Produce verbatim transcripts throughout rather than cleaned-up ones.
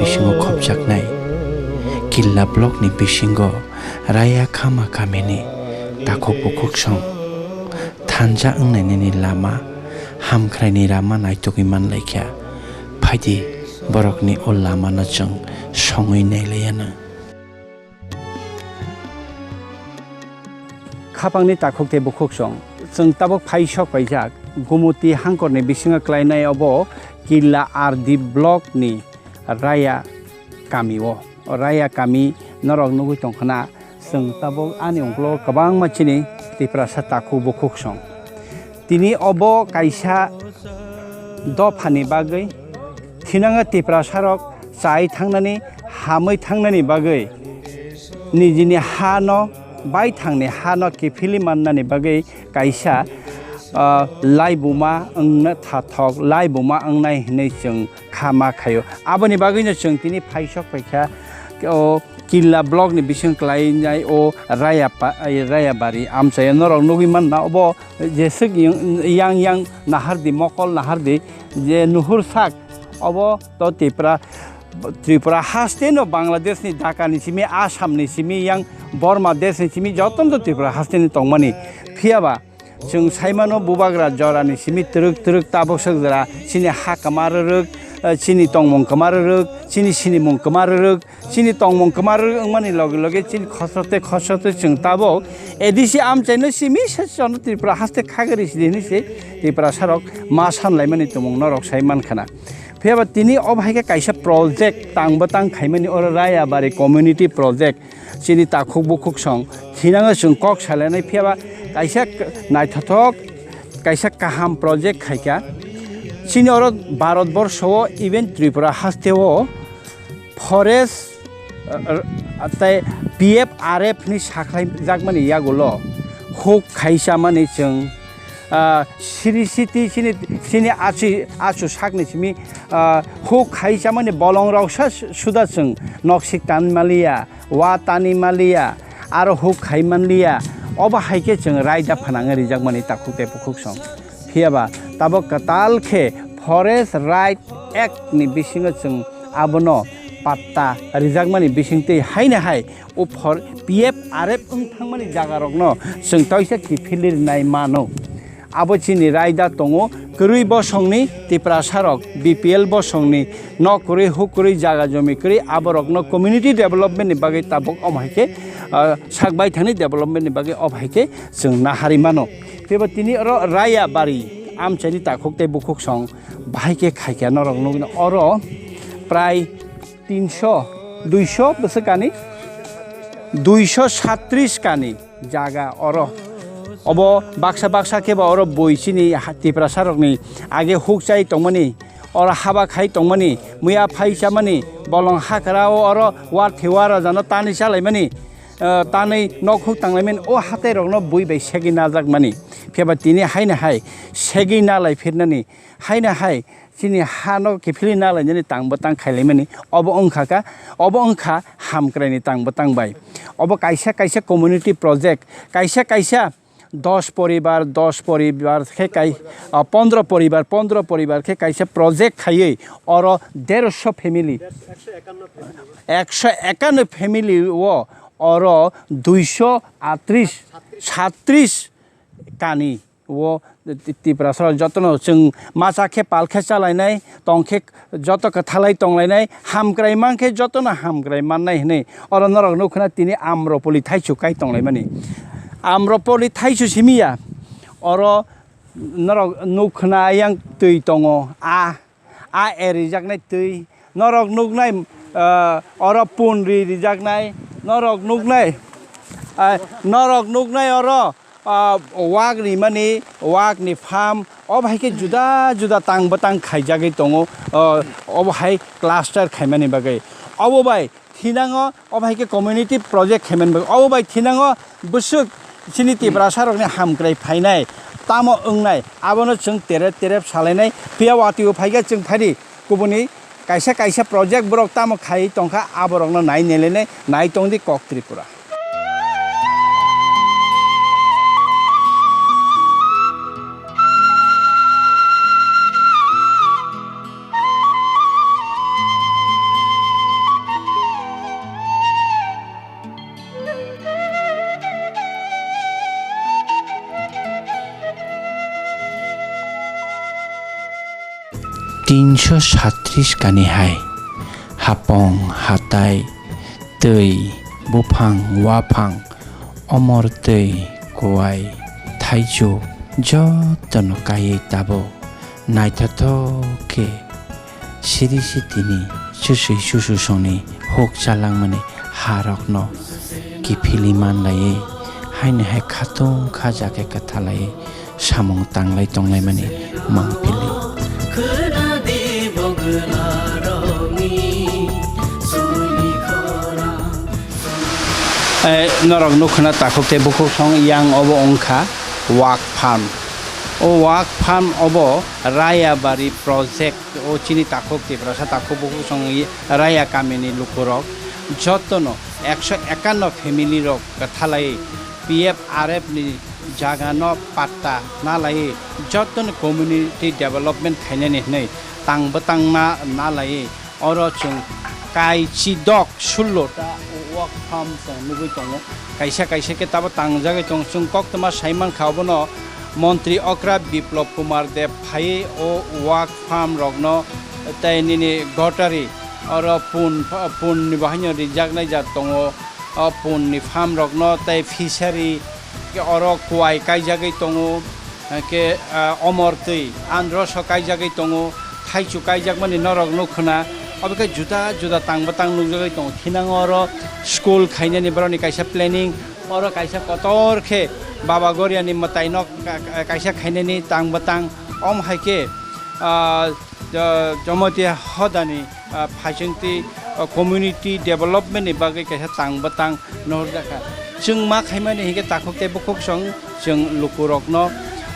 bisingo khopjaknai Killa block ni bisingo Raya Khama kamini takhuk bukhuk song thanja wngnainani lama, hamkraini lama naitugwi manlaikha. Phaidi borokni o lamano chwng songwi nailaianw. Khapangni takhuk tei bukhuk song, chwng tabuk phaisok paijak Gumuti hangkorni bisingo klainai obo Killa R D block ni Raya kami o. O Raya kami norok nugwi tongkhna, chwng tabuk ani ungklo kwbangma chini Tiprasa takhuk bukhuk song. Tini obo kaisa dophani bagwi thinango Tiprasarok chai thangnani, hamwi thangnani bagwi, nijini hano baithangni hano kiphilwi mannani bagwi kaisa, ah, laibuma wngna thathok, laibuma wngnai hinwi chwng kha ma khaio. Aboni bagwino chwng tini phaisok paikha o Killa block ni bising klainai o Raya pa-, Rayabari amchaio norok nugwi manna obo jeswk yang, yang, yang nahardi, mokol nahardi je nuhur sak obo to Tipra, Tripura haste no Bangladesh ni Dhaka ni simi, Assam ni simi, yang Burma desh ni simi jotono to Tripura haste ni tongmani. Phiyaba chwng saimano bubagra jorani simi twrwk twrwk tabuk swk jora chini ha kwma rwrwk, eh, chini tongmung kwma rwrwk, chini sinimung kwma rwrwk, chini tongmung kwma rwrwk wngmani loge loge chini khosrote khosrote chwng tabuk A D C amchaino simi se chono Tripura haste khagari sidi hinwi se Tiprasarok ma sanlaimani tongmung norok sai mankhana. Phiyaba tini obo hai khe kaisa project tangbo tang khaimani oro Rayabari community project. Chini takhuk bukhuk song thinango chwng kok salainai, phiyaba kaisa k-, naithothok, kaisa kaham project khaikha. Chini oro Bharat borsho o, even Tripura haste o forest, uh, uh, tei P F R F ni sakhlai jakmani yagulo huk khaisa mani chwng, ah, siri siti chini, chini achi, achu sakni simi, ah, huk khaisa mani bolong roksa suda chwng noksik tan maliya. Wa tani maliya, aro huk khai manliya, obo hai khe chwng raida phanangwi rijakmani takhuk tei bukhuk song. Phiyaba tabok kwtal khe Forest Right Act ni bisingo chwng abono patta rijakmani bisingtwi haino hai o for-, P F R F wng thangmani jagarokno chwng toisa kiphilwi rwnai mano. Abo chini raida tongo, kwrwi bosongni Tiprasarok, B P L bosongni nok kwrwi, huk kwrwi, jaga jomi kwrwi, aborokno community development ni bagwi tabuk omo hai khe, ah, sak baithangni development ni bagwi omo hai khe chwng naharwi mano. Teibo tini oro Raya bari amchaini takhuk tei bukhuk song bahai khe khaikha norok nukno oro prai tinso, duiso bwswk kani, duiso satris kani jaga oro. Obo baksa baksa khe ba oro bui chini ha-, Tiprasarokni age huk chai tongmani, oro haba khai tongmani, muya phai chamani, bolong hakra o oro war the war rajano tanwi chalaimani, eh, tanwi nok huk tanglaimani, o hatai rokno bui bai segwi najakmani. Phiya ba tini haino hai segwi nalai phirnani, haino hai chini hano kiphilwi nalainani tangbo tang khailaimani. Obo wngkha ka, obo wngkha hamkraini tangbo tang bai. Obo kaisa kaisa community project, kaisa kaisa dos poribar, dos poribar khe kai, ah, pondro poribar, pondro poribar khe kaisa project khaiwi oro dersho family, ekso ekanno family o oro duiso atris, satris kani o Ti-, Tiprasarok jotono chwng macha khe pal khe chalainai, tong khe joto kwthalai tonglainai, hamkrai man khe jotono hamkrai mannai hinwi oro norok nukha na tini Amropoli thaichuk kai tonglaimani. Amropoli thaichuk simi ya, oro norok nukha na yang twi tongo, a, a er rijaknai twi, norok nuknai, ah, oro punri rijaknai, norok nuknai, ah, norok nuknai oro, ah, wak rimani, wakni farm, obo hai khe juda juda tang bwtang khaijagwi tongo, ah, obo hai cluster khaimani bagwi. Obo bai thinango, obo hai khe community project khaimani bagwi. Obo bai thinango bwswk chini Tiprasarokni hamkrai phainai, tamo wngnai, abono chwng terep terep salainai. Phiya watwi o phaikhe chwng phaidi kubuni kaisa kaisa project borok tamo khai tongkha, aborokno nai nailainai, nai tongdi kok Tripura. Tinsho satris kani hai, hapong, hatai, twi, buphang, waphang, omor twi, kuai, thaichuk, jotono kaiwi tabuk naithothok khe siri sitini chusui chuchusongni huk chalangmani harokno kiphilwi manlaiwi, haini hai khatung khaja khe kwthalaiwi samung tanglai tonglaimani mangpili. Eh, norok nukhuna takhuk tei bukhuk song yang obo wngkha wak farm. O wak farm obo Rayabari project o chini takhuk Tiprasa takhuk bukhuk song Raya kamini lukurok jotono ekso ekanno family rok kwthalai P F R F ni jagano patta nalai jotono community development khainani hwnwi tang bwtang na nalai oro chwng kai chidok sullo ta work farm chwng nugwi tongo. Kaisa kaisa khe tabo tangjagwi tongo. Chwng koktwma sai mankha obono Montri Okra Biplop Kumar Deb phaiwi o work farm rokno tei nini gotari oro pun, pun ni bahaino rijaknai jat tongo. O pun ni farm rokno tei fishery khe oro kuai kaijagwi tongo, hwnkhe, ah, omor twi androso kaijagwi tongo, thaichu kaijakmani norok nukhuna. Obo khe juda juda tang bwtang nukjagwi tongo. Thinango oro school khainani borokni kaisa planning, oro kaisa kotor khe Baba Goriani mwtaino ka-, ka-, kaisa khainani tang bwtang. Om hai khe, ah, Jo-, Jomotia hodani, ah, phaisingtwi, ah, community development ni bagwi kaisa tang bwtang nohorjakha. Chwng ma khaimani hinkhe takhuk tei bukhuk song chwng lukurokno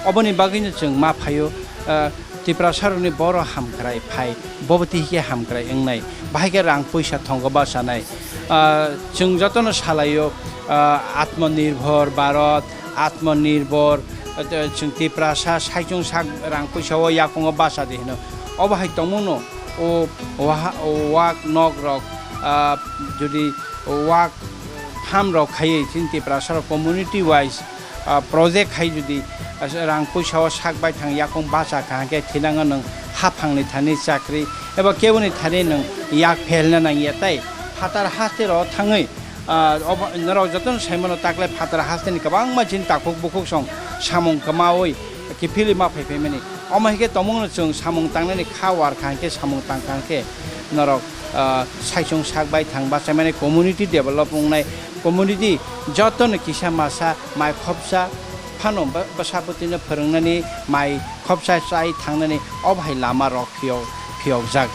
oboni bagwino chwng ma phaio, ah, Tiprasarokni boro hamkrai phai, bobo tihikhe hamkrai wngnai, bahai khe rang puisa thongo bachanai. Ah, chwng jotono salaio, ah, Atmanirbhor Bharat, Atmanirbhor, ah, chwng Tiprasa saichung sak rang puisa o yakungo bacha di hino. Obo hai tongmano o waha-, o wak nok rok, ah, jodi wak farm rok khaiwi chini Tiprasa rok community wise, ah, project khai jodi, ah, rang puisa o sak bai thang yakung bacha kaham khe thinango nwng haphang ni thani chakri eba kebo ni thani nwng yak phelna nangya tei phatar haste rok thangwi, ah, obo norok jotono saimano taklai phatar haste ni kwbangma chini takhuk bukhuk song samung kwmawi kiphilwi ma phai phaimani. Omo hai khe tongmungno chwng samung tangnani kha war kha hwnkhe samung tang kha hwnkhe norok, ah, saichung sak bai thang bachaimani community develop wngnai, community jotono kisa masa mai khopsa phano ba-, bwsaputino phwrwngnani mai khopsa chai thangnani obo hai lama rok phiyok, phiyokjak,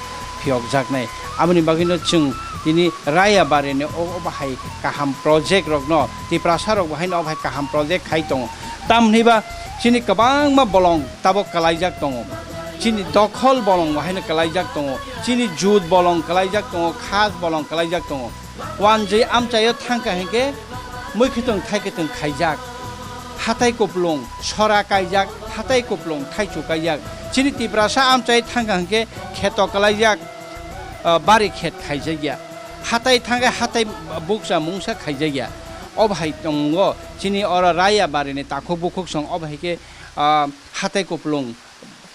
phiyokjaknai. Aboni bagwino chwng tini Raya barini o-, obo hai kaham project rokno Tiprasa rok bo haino obo hai kaham project khai tongo. Tamni ba chini kwbangma bolong tabok kwlaijak tongo. Chini dokhol bolong bo haino kwlaijak tongo. Chini jut bolong kwlaijak tongo, khas bolong kwlaijak tongo. Wanjwi amchaio thangkha hinkhe mui khitung thai khitung khaijak. Hatai kuplung sora kaijak, hatai kuplung thaichu kaijak. Chini Tiprasa amchai thangkha hinkhe kheto kwlaijak, ah, bari khet khaijakya. Hatai thangkhe hatai bukcha mungsa khaijakya. Obo hai tongo chini oro Raya barini takhuk bukhuk song obo hai khe, ah, hatai kuplung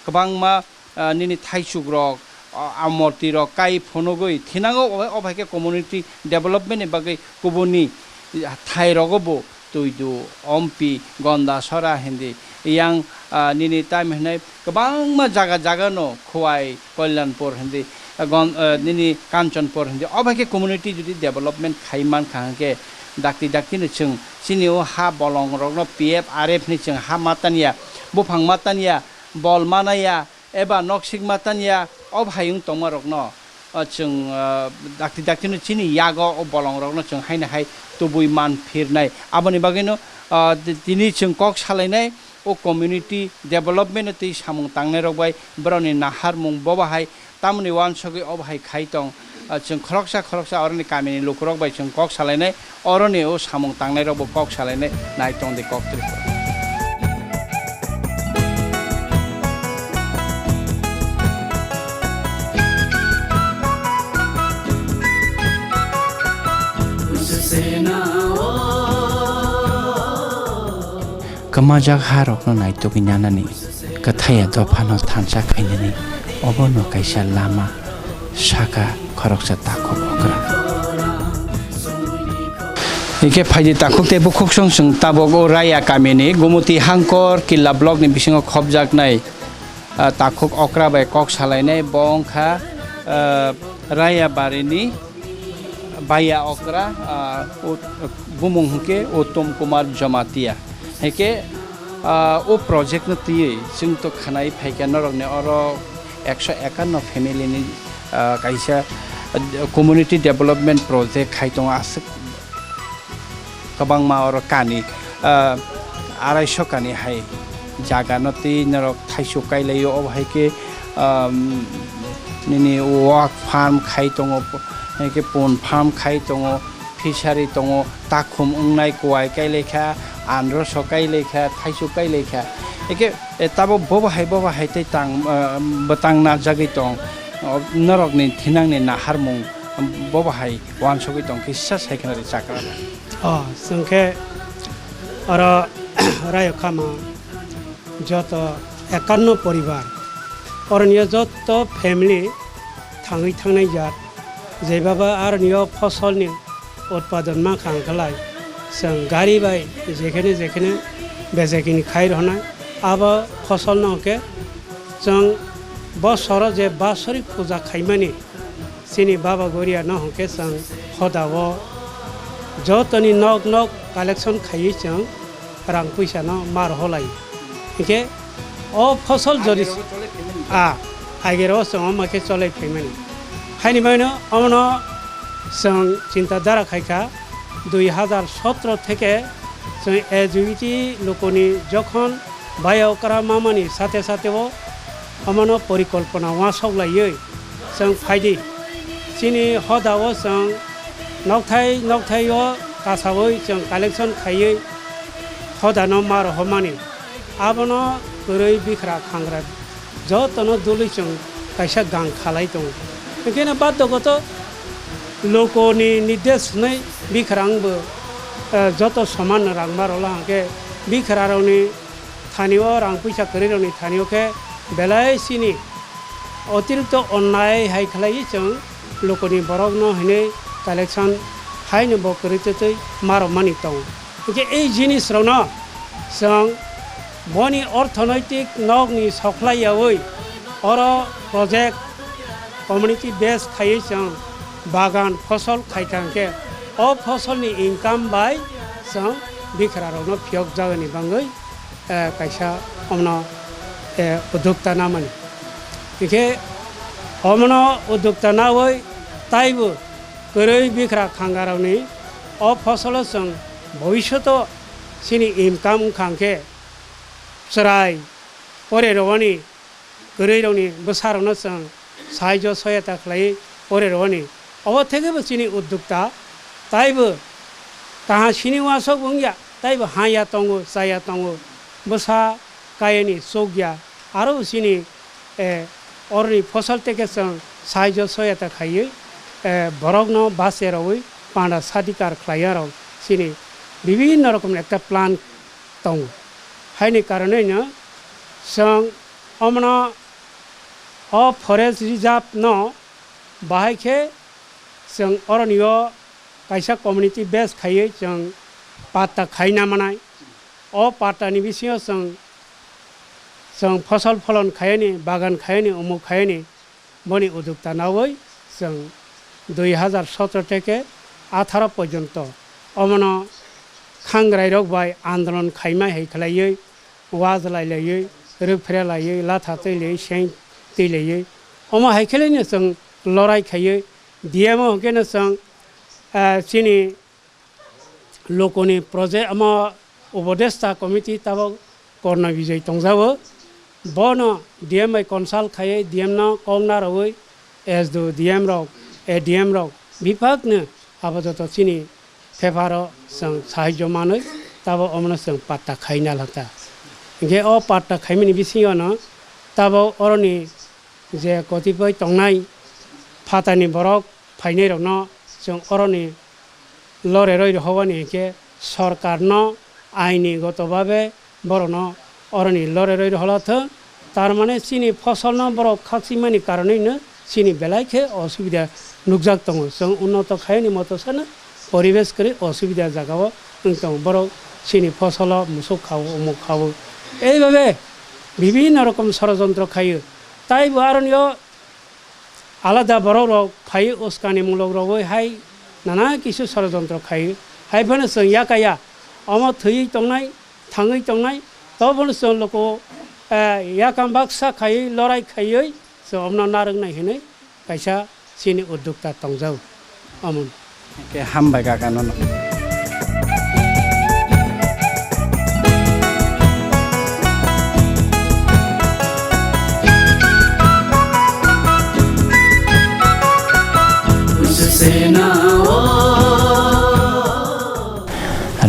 kwbangma, ah, nini thaichuk rok, ah, amorti rok kai phunugwi thinango, obo hai khe community development ni bagwi kubuni thai rogo bo Tuidu, Ompi, Gondasora hindi yang, ah, nini time hinwi kwbangma jaga jaga no Khowai, Kalyanpur hindi, ah, Gon-, ah, nini Kanchanpur hindi obo hai khe community jodi development khai man kha hwnkhe dakti dakti no chwng chini o ha bolong rokno P F R F ni chwng ha ma tanya, buphang ma tanya, bol ma naya, eba noksik ma tanya, o hai wng tongma rokno, o, chwng, o, dakti dakti no chini yago o bolong rokno chwng haino hai tubui man phirnai. Aboni bagwino, o, ti-, tini chwng kok salainai o community development no tei samung tangnai rok bai borokni naharmung bo bahai tamoni uansugwi o bahai khai tong. Ah, chwng khoroksa khoroksa oroni kamini lukurok bai chwng kok salainai, oroni o samung tangnairokbo kok salainai, nai tong di kok Tripura. Kwmajak ha rokno naitugwi nanani, kwthaiya dophano thansa khainani, Obono kaisa lama saka khoroksa takhuk okra. Hingkhe phaidi takhuk tei bukhuksong chwng tabok o Raya kamini Gumuti Hangkor Killa block ni bisingo khopjaknai, ah, takhuk okra bai kok salainai bo wngkha, ah, Raya barini Baya okra, ah, o, bumung hwnkhe Uttom Kumar Jamatia. Hwnkhe, ah, o project no twiwi chwng to khanai phaikha norokni oro ekso ekanno family ni, ah, kaisa, ah, community development project khai tongo aswk kwbangma oro kani, ah, arai so kani hai jaga no twi norok thaichuk kai laio, obo hai khe, um, nini wak farm khai tongo, hai khe pun farm khai tongo, fishery tongo, takhum wngnai kuai kai lai kha, anroso kai lai kha, thaichuk kai lai kha. Eke, e, tabo bobo hai, bobo hai tei tang, ah, bwtang najagwi tong, o, norokni thinangni naharmung bobo hai uansugwi tong kisa sai khna ri chakra. O, chwng khe oro Rayokhama joto ekanno poribar, oroni o joto family thangwi thangnai jat, jebaba aroni o fosolni utpadon mankha hwnkhe lai, chwng gari bai jekhene jekhene bejekini khai rwnai, abo fosolno hwnkhe chwng bosoro je basorik puja khaimani, chini Baba Goria no hwnkhe chwng hoda o jotoni nok nok collection khaiwi chwng rang puisa no ma roho lai. Hinkhe o fosol jodi a agero chwng omo khe cholai phaimani. Haini bagwino omono chwng chinta dhara khaikha, dui hazar sotro theke chwng A J V T lukuni jokhon bai okra mamani sate sate o omono porikolpona uansuk laiwi chwng phaidi. Chini hoda o chwng nokthai nokthai o kasawi chwng collection khaiwi hoda no ma rohormani. Abono kwrwi bikhra khangra jotono dului chwng kaisa gang khalai tongo. Hinkhe no baddogoto lokoni nirdesh hwnwi bikhra wngbo, eh, joto soman rang ma rwla hinkhe bikhra rokni thani o rang puisa kwrwi rokni thani o khe belai chini otirikto onnai hai khlaiwi chwng lokoni borokno hinwi collection haino bo kwrwi twtwi ma rwmani tongo. Hinkhe ei jinisrokno chwng boni orthonoitik nokni sokhlai yaui oro project community base khaiwi chwng bagan fosol khaikha hinkhe o fosolni income bai chwng bikhra rokno phiyok jagani bangwi eh, kaisa omno, eh, uddokta namani. Hinkhe omno uddokta nawi taibo kwrwi bikhra khangarokni o fosolo chwng bobishoto chini income wngkha hinkhe chwrai pore rwani kwrwirokni bwsarokno chwng sahajyo soyata khlaiwi pore rwani. Obo thekebo chini uddokta, taibo kaha sini uasok wngya, taibo haya tongo, chaya tongo, bwsa kayani chukya, aro chini, eh, oroni fosol teke chwng sahajyo soyata khaiwi, eh, borokno bache rwui panda sadikar khlaiyarok chini bibinno rokomni ekta plan tongo. Haini karonwino chwng omono o forest reserve no bahai khe chwng oroni o kaisa community base khaiwi chwng patta khaina manai. O patta ni bisingo chwng, chwng fosol pholon khaiyani, bagan khaiyani, umuk khaiyani, boni uddokta nawi chwng dui hazar sotro theke atharo porjonto omono khangrai rok bai andolon khaimai hai khlaiwi wajlai laiwi, rwphre laiwi, latha twi laiwi, seng twi laiwi. Omo hai khe laino chwng lorai khaiwi, D M o hwnkhe no chwng, ah, chini lokoni project omo Upodesta Committee tabok Korno Bijay tongjago. Bono D M bai consult khaiwi D M no kok narwui S D O, D M rok, A D M rok biphakno abo joto chini paper o chwng sahajyo manwi tabo omono chwng patta khaina lata. Hinkhe o patta khaimani bisingo no tabo oroni je kotipoi tongnai phatani borok phainairokno chwng oroni loreroi rohorwani hinkhe sorkarno aini goto babe borokno oroni loreroi rohorlathwng, Tar mane chini fosolno borok khakchimani karonwino chini belai khe osubida nukjak tongo. Chwng unnoto khaiyani moto sano poribesh kwrwi osubida jagao wng tongo. Borok chini fosolo musuk khao, umuk khao. Eibabe bibhinno rokom sorojontro khaio. Taibo aronio alada borokrok phaiwi uskani mulok rogwi hai nana kisu sorojontro khaio. Hai phano chwng yakaya omo thwiwi tongnai, thangwi tongnai, tobono chwng luku, eh, yakam baksa khaiwi, lorai khaiwi chwng omono narwknai hinwi kaisa chini uddokta tongjao. Omo. Hwnkhe hambai kaka nono.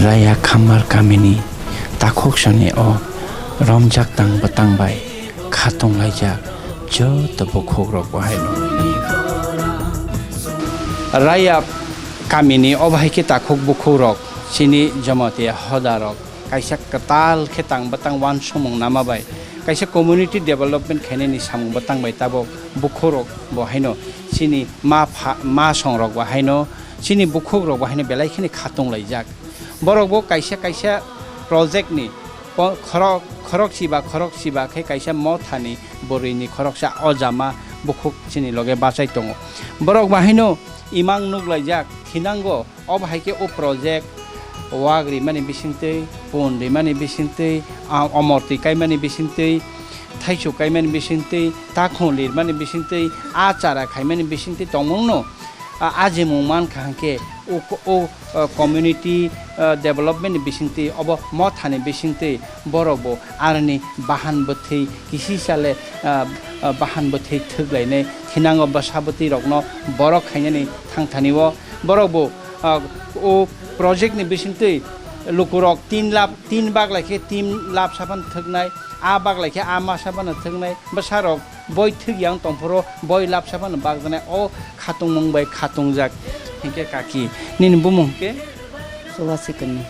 Raya Khamar kamini takhuksani o romjak tang bwtang bai khatung laijak joto bukhukrok bo haino. Raya kamini o bahai khe takhuk bukhukrok chini Jamatia hodarok kaisa kwtal khe tang bwtang uansukmung nama bai kaisa community development khainani samung bwtang bai tabuk bukhukrok bo haino chini ma pha-, ma songrok bo haino chini bukhukrok bo haino belai kheno khatung laijak. Borok bo kaisa kaisa project ni po-, khorok, khorok chiba, khorok chiba khe kaisa mothani bwrwini khoroksa o jama bukhuk chini loge bachai tongo. Borok bo haino imang nuk laijak, thinango, o bahai khe o project wak rimani bisingtwi, pun rimani bisingtwi, a, omor twi kaimani bisingtwi, thaichuk kaimani bisingtwi, takhung lirmani bisingtwi, a chara khaimani bisingtwi tongmungno, a, ajimung mankha hwnkhe o, o, o, community, o, development ni bisingtwi, obo mothani bisingtwi borok bo aroni bahan bwthwi kisi sale, o, o, bahan bwthwi thwk lainai thinango bwsa bwtwi rokno borok khainani thangthani o borok bo, o, o project ni bisingtwi lukurok tin lap, tin bak lai khe tin lap sapan thwknai, a bak lai khe a masa phano thwknai, bwsarok boi thwk yang tongphuru boi lapsa phano bakjaknai o khatungmung bai khatungjak. Hinkhe kaki, nini bumung hinkhe? Suwasi kwnwi.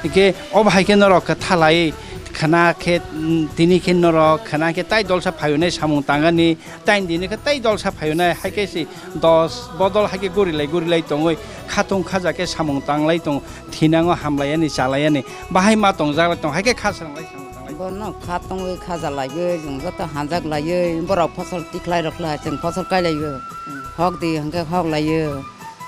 Hinkhe o bahai khe norok khe thalai khna khe, mm, tini khe norok khna khe tai dolsa phaiunai samung tangani, tai dini khe tai dolsa phaiunai, hai khe se dos bodol hai khe gorilai gorilai tongwi khatung khaja khe samung tanglai tongo, thinango hamlaiyani chalaiyani bahai ma tongjaklai tongo, hai khe kha sranglai samung tanglai. Bono kha tongwi khaja laiwi, chwng joto hanjak laiwi, borok phosol tikhlai rok khlai, chwng phosol kai laiwi. Hmm. Hok di hwnkhe hok laiwi,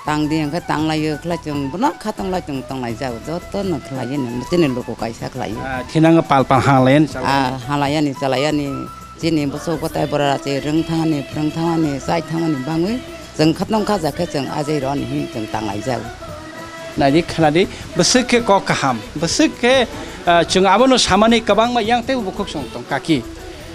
tang di hwnkhe tang laiwi, khlai chwng bono kha tong lai chwng tong lai jago, joto no khlai ni, chini luku kaisa khlai. Ah, thinango pal pal ha lai ani chala. Ah, ha lai ani, chala ani, chini bwswk bwtai bwrara se rwng thang ani, phrwng thang ani, chai thang ani bangwi, chwng kha tong khaja khe chwng ajai rw ani hin chwng tang lai jago. Naidi khnadi, bwswk khe kok kaham, bwswk khe, ah, chwng abono samani kwbangma yang teibo bukhuk song tong kaki.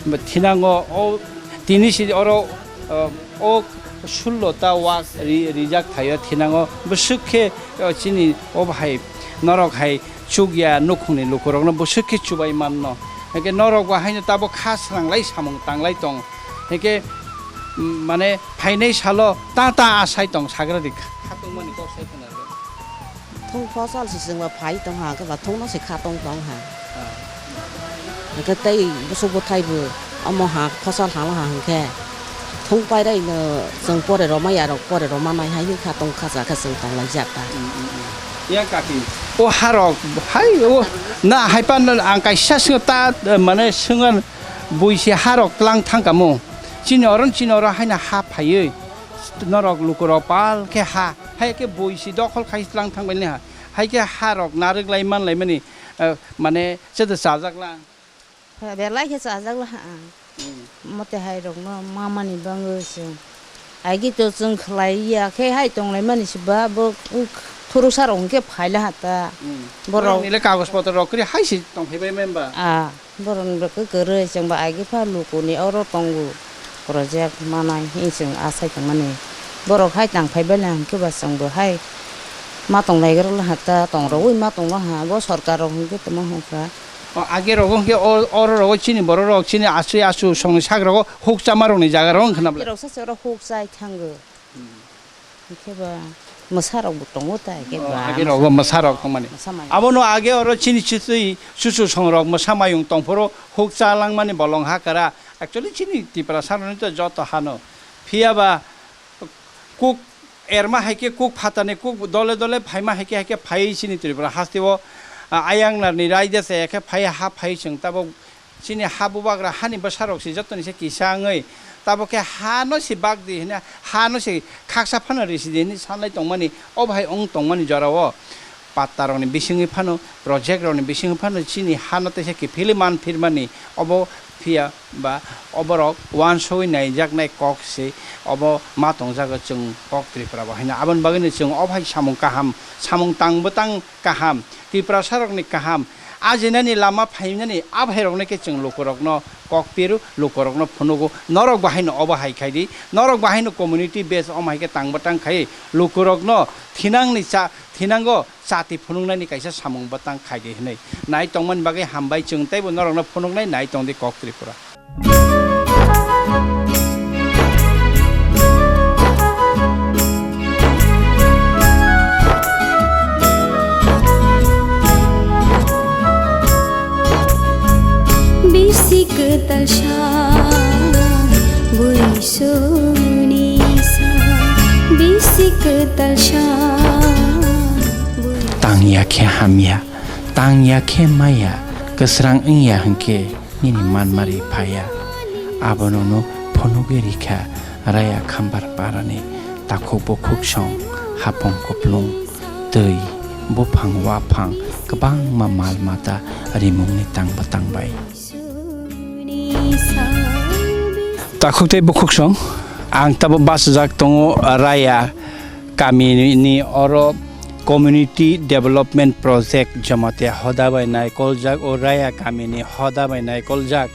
Bo thinango o tini si oro, ah, o sullo ta wak ri-, rijak thaio thinango bwswk khe, ah, chini o bahai norok hai chukya nukhungni lukurokno bwswk khe chubai manno. Hwnkhe norok bo haino tabo kha sranglai samung tanglai tong. Hwnkhe, mm, mane phainai salo ta ta asai tong sagra di kha-, khatungmani kok sai khna. Thung phosal se chwngno phai tong ha, hwnkhe ba thungno se kha tong tong ha. Ah. Hwnkhe tei bwswk bwthai bo omo ha phosal hala ha hwnkhe thung pairai no chwng pore rwmai ya rok pore rwma nai hai kha tong kha ja khe chwng tong lai jak ta. Mm, mm, mm. Ya kaki, o harok hai o na hai pan ang kaisa swngo ta, mane swngo bui se harok tlang thang kamo. Chini oro chini oro haino ha phaiwi norok lukurok pal khe ha. Hai khe bui si dokhol khai tlang thang bai ha. Hai khe ha rok narwk lai man lai mani, eh, mane chwtw chajak la. Belai khe chajak la ha. Hmm. Mote hai rok no ma mani bangwi se. Agi to chwng khlai ya khe hai tong lai mani se ba bo thuruk sa rok hwnkhe phai la ha ta. Hmm. Borok. Borok ni le kagoj potro rok kwrwi hai se tong phai bai memba. Ah. Borok ni bo kwrwi, chwng bo agi pha luku ni oro tongo, project manai hwnwi chwng asai tongmani. Borok hai tang phai bai le hwnkhe ba chwng bo hai ma tong lai gra la ha ta, tong rwui ma tong la ha, bo sorkar rok hwnkhe tongma hwn kha. O, age rogo hwnkhe o, oro rogo chini borok rok, chini achu achu songni sak rogo huk chama rokni jaga rok wng khna bwle. Rok sa se oro huk chai thango. Hmm. Hwnkhe ba Mwsarokbo tongo ta, age Oh, ba age mwsa-, rogo mwsarok tongmani. Mwsa mayung. Abono age oro chini chitwi chuchusongrok mwsa mayung tongphuru huk cha langmani bolong hakara. Actually, chini Tiprasarokni to joto hano. Phiya ba kuk erma hai khe kuk phatani kuk dole dole phaima hai khe, hai khe phaiwi chini Tripura hasteo, ah, ayang narni raida se khe phai ha phai chwng tabuk chini ha bubagra hani bwsarok se jotoni se kisa wngwi tabuk khe hano se bak di hwnwi hano se khaksa phano risi di hwnwi sanlai tongmani o bahai wng tongmani jorao. Pattarokni bisingwi phano, projectrokni bisingwi phano chini hano teisa kiphilwi man phirmani, obo phiya ba oborok uansugwi naijaknai kok se obo ma tongjago chwng kok Tripura bo haino. Aboni bagwino chwng o hai samung kaham, samung tang bwtang kaham, Tiprasarokni kaham, ajinani lama phainani a bhairokno khe chwng lukurokno kok piru, lukurokno phunugo, norok bo haino obo hai khai di, norok bo haino community base omo hai khe tang bwtang khai lukurokno thinangni cha-, thinango chati phunuknani kaisa samung bwtang khai di hwnwi. Nai tongmani bagwi hambai chwng teibo norokno phunuknai nai tong di kok Tripura. Bisi kwtal sa, buisuni sa, bisi kwtal sa, bui- Tang ya khe hamya, tang ya khe maya, kwsrang wng ya hwnkhe nini manmari phaya. Abono no phunugwi rikha Raya Khambar parani takhuk bukhuksong, hapong kuplung, twi, buphang waphang, kwbangma mal mata rimungni tang bwtang bai. Takhuk tei bukhuksong, ang tabo bachajak tongo Raya kamini oro community development project Jamatia hoda bai naikoljak, o Raya kamini hoda bai naikoljak.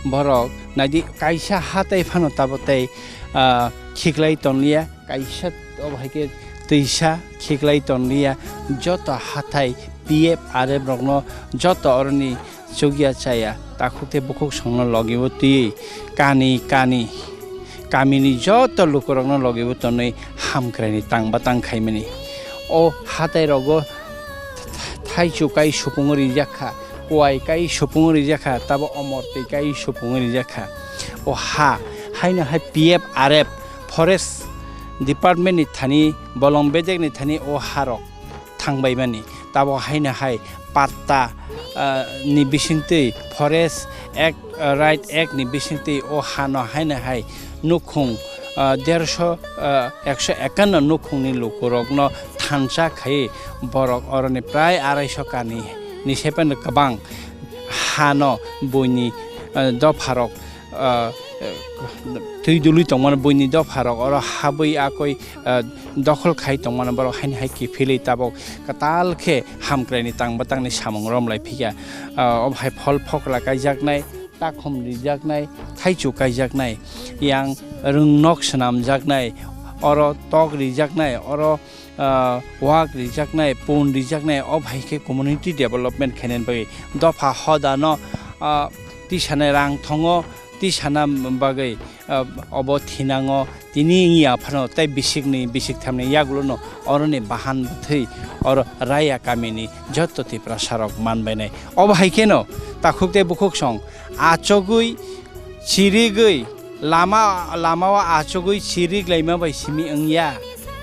Borok naidi kaisa hatai phano tabo tei, ah, khiklai tonliya, kaisa obo hai khe twisa khiklai tonliya, joto hatai P F R F rokno joto oroni chukya chaya, takhuk tei bukhuksongno logibo twiwi kani kani kamini joto lukurokno logibo tonwi hamkraini tang bwtang khaimani. O hatai rogo thaichu kai supungwi rijak kha, kuai kai supungwi rijak kha, tabo omor twi kai supungwi rijak kha. O ha haino hai P F R F forest department ni thani bolong bedek ni thani o ha rok thangbaimani. Tabo haino hai patta, ah, ni bisingtwi forest act, ah, right act ni bisingtwi o hano haino hai nukhung, ah, derso, ah, ekso ekanno nukhungni lukurokno thansa khai borok oroni prai araiso kani ni sepen kwbang hano buini, ah, dopharok ah, twi dului tongmani buini dopharok oro habwi akoi, ah, dokhol khai tongmani borok haini hai kiphilwi tabok kwtal khe hamkraini tang bwtangni samung romlai phikha. Ah, obo hai phol phokla kaijaknai, takhum rijaknai, thaichu kaijaknai, yang rwngnok swnamjaknai, oro tok rijaknai, oro ah, wak rijaknai, pun rijaknai, o bai khe community development khainani bagwi dopha hodano, ah, tisani rang thongo, tisana bagwi, ah, obo thinango, tini wngya phano tei bisikni, bisikthamni yagulono oroni bahan bwthwi oro Raya kamini joto Tiprasarok manbainai. Obo hai kheno takhuk tei bukhuksong achogwi chirigwi lama, lamao achugwi chiriklaima bai simi wngya.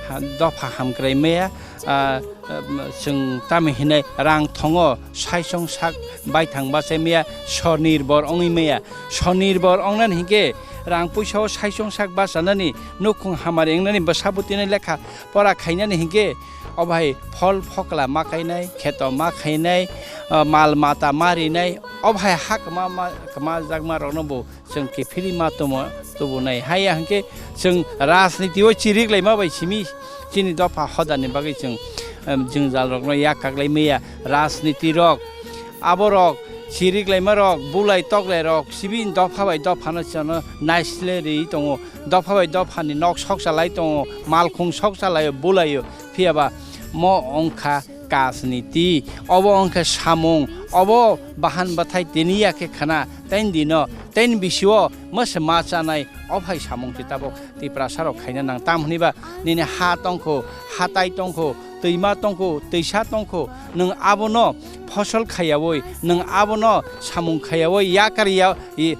Ha, dopha hamkrai maya, ah, um, chwng tamo hinai rang thongo, saichong sak baithang bachai maya, sonirbor wngwi maya. Sonirbor wngnani hinkhe rang puisa o saichong sak bachanani, nukhung hamari wngnani, bwsa bwtwini lekha pora khainani hinkhe, o bai phol phokla ma khainai, kheto ma khainai, ah, mal mata ma rinai, o bai ha kwma, ma, kwma jakma rokno bo chwng kiphilwi ma tomo, tubunai. Haiya hinkhe chwng rajniti o chiriklaima bai simi chini dopha hodani bagwi chwng, em, jwngjal rokno yak kaklai maya. Rajniti rok, aborok chiriklaima rok, bulai toklai rok, sibi dopha bai dophano chwngno naisle riwi tongo. Dopha bai dophani nok soksa lai tongo, malkhung soksa laio, bulaio. Phiyaba mo wngkha Rajniti, obo wngkha samung, obo bahan bwthai tini ya khe khna, tei dino, tei bisio mwsa ma chanai, o phai samung se tabuk Tiprasa rok khaina nang. Tam hwnwi ba nini ha tongkho, hatai tongkho, twima tongkho, twisa tongkho, nwng abono phosol khaiyaui, nwng abono samung khaiyaui, yakar ya, i-,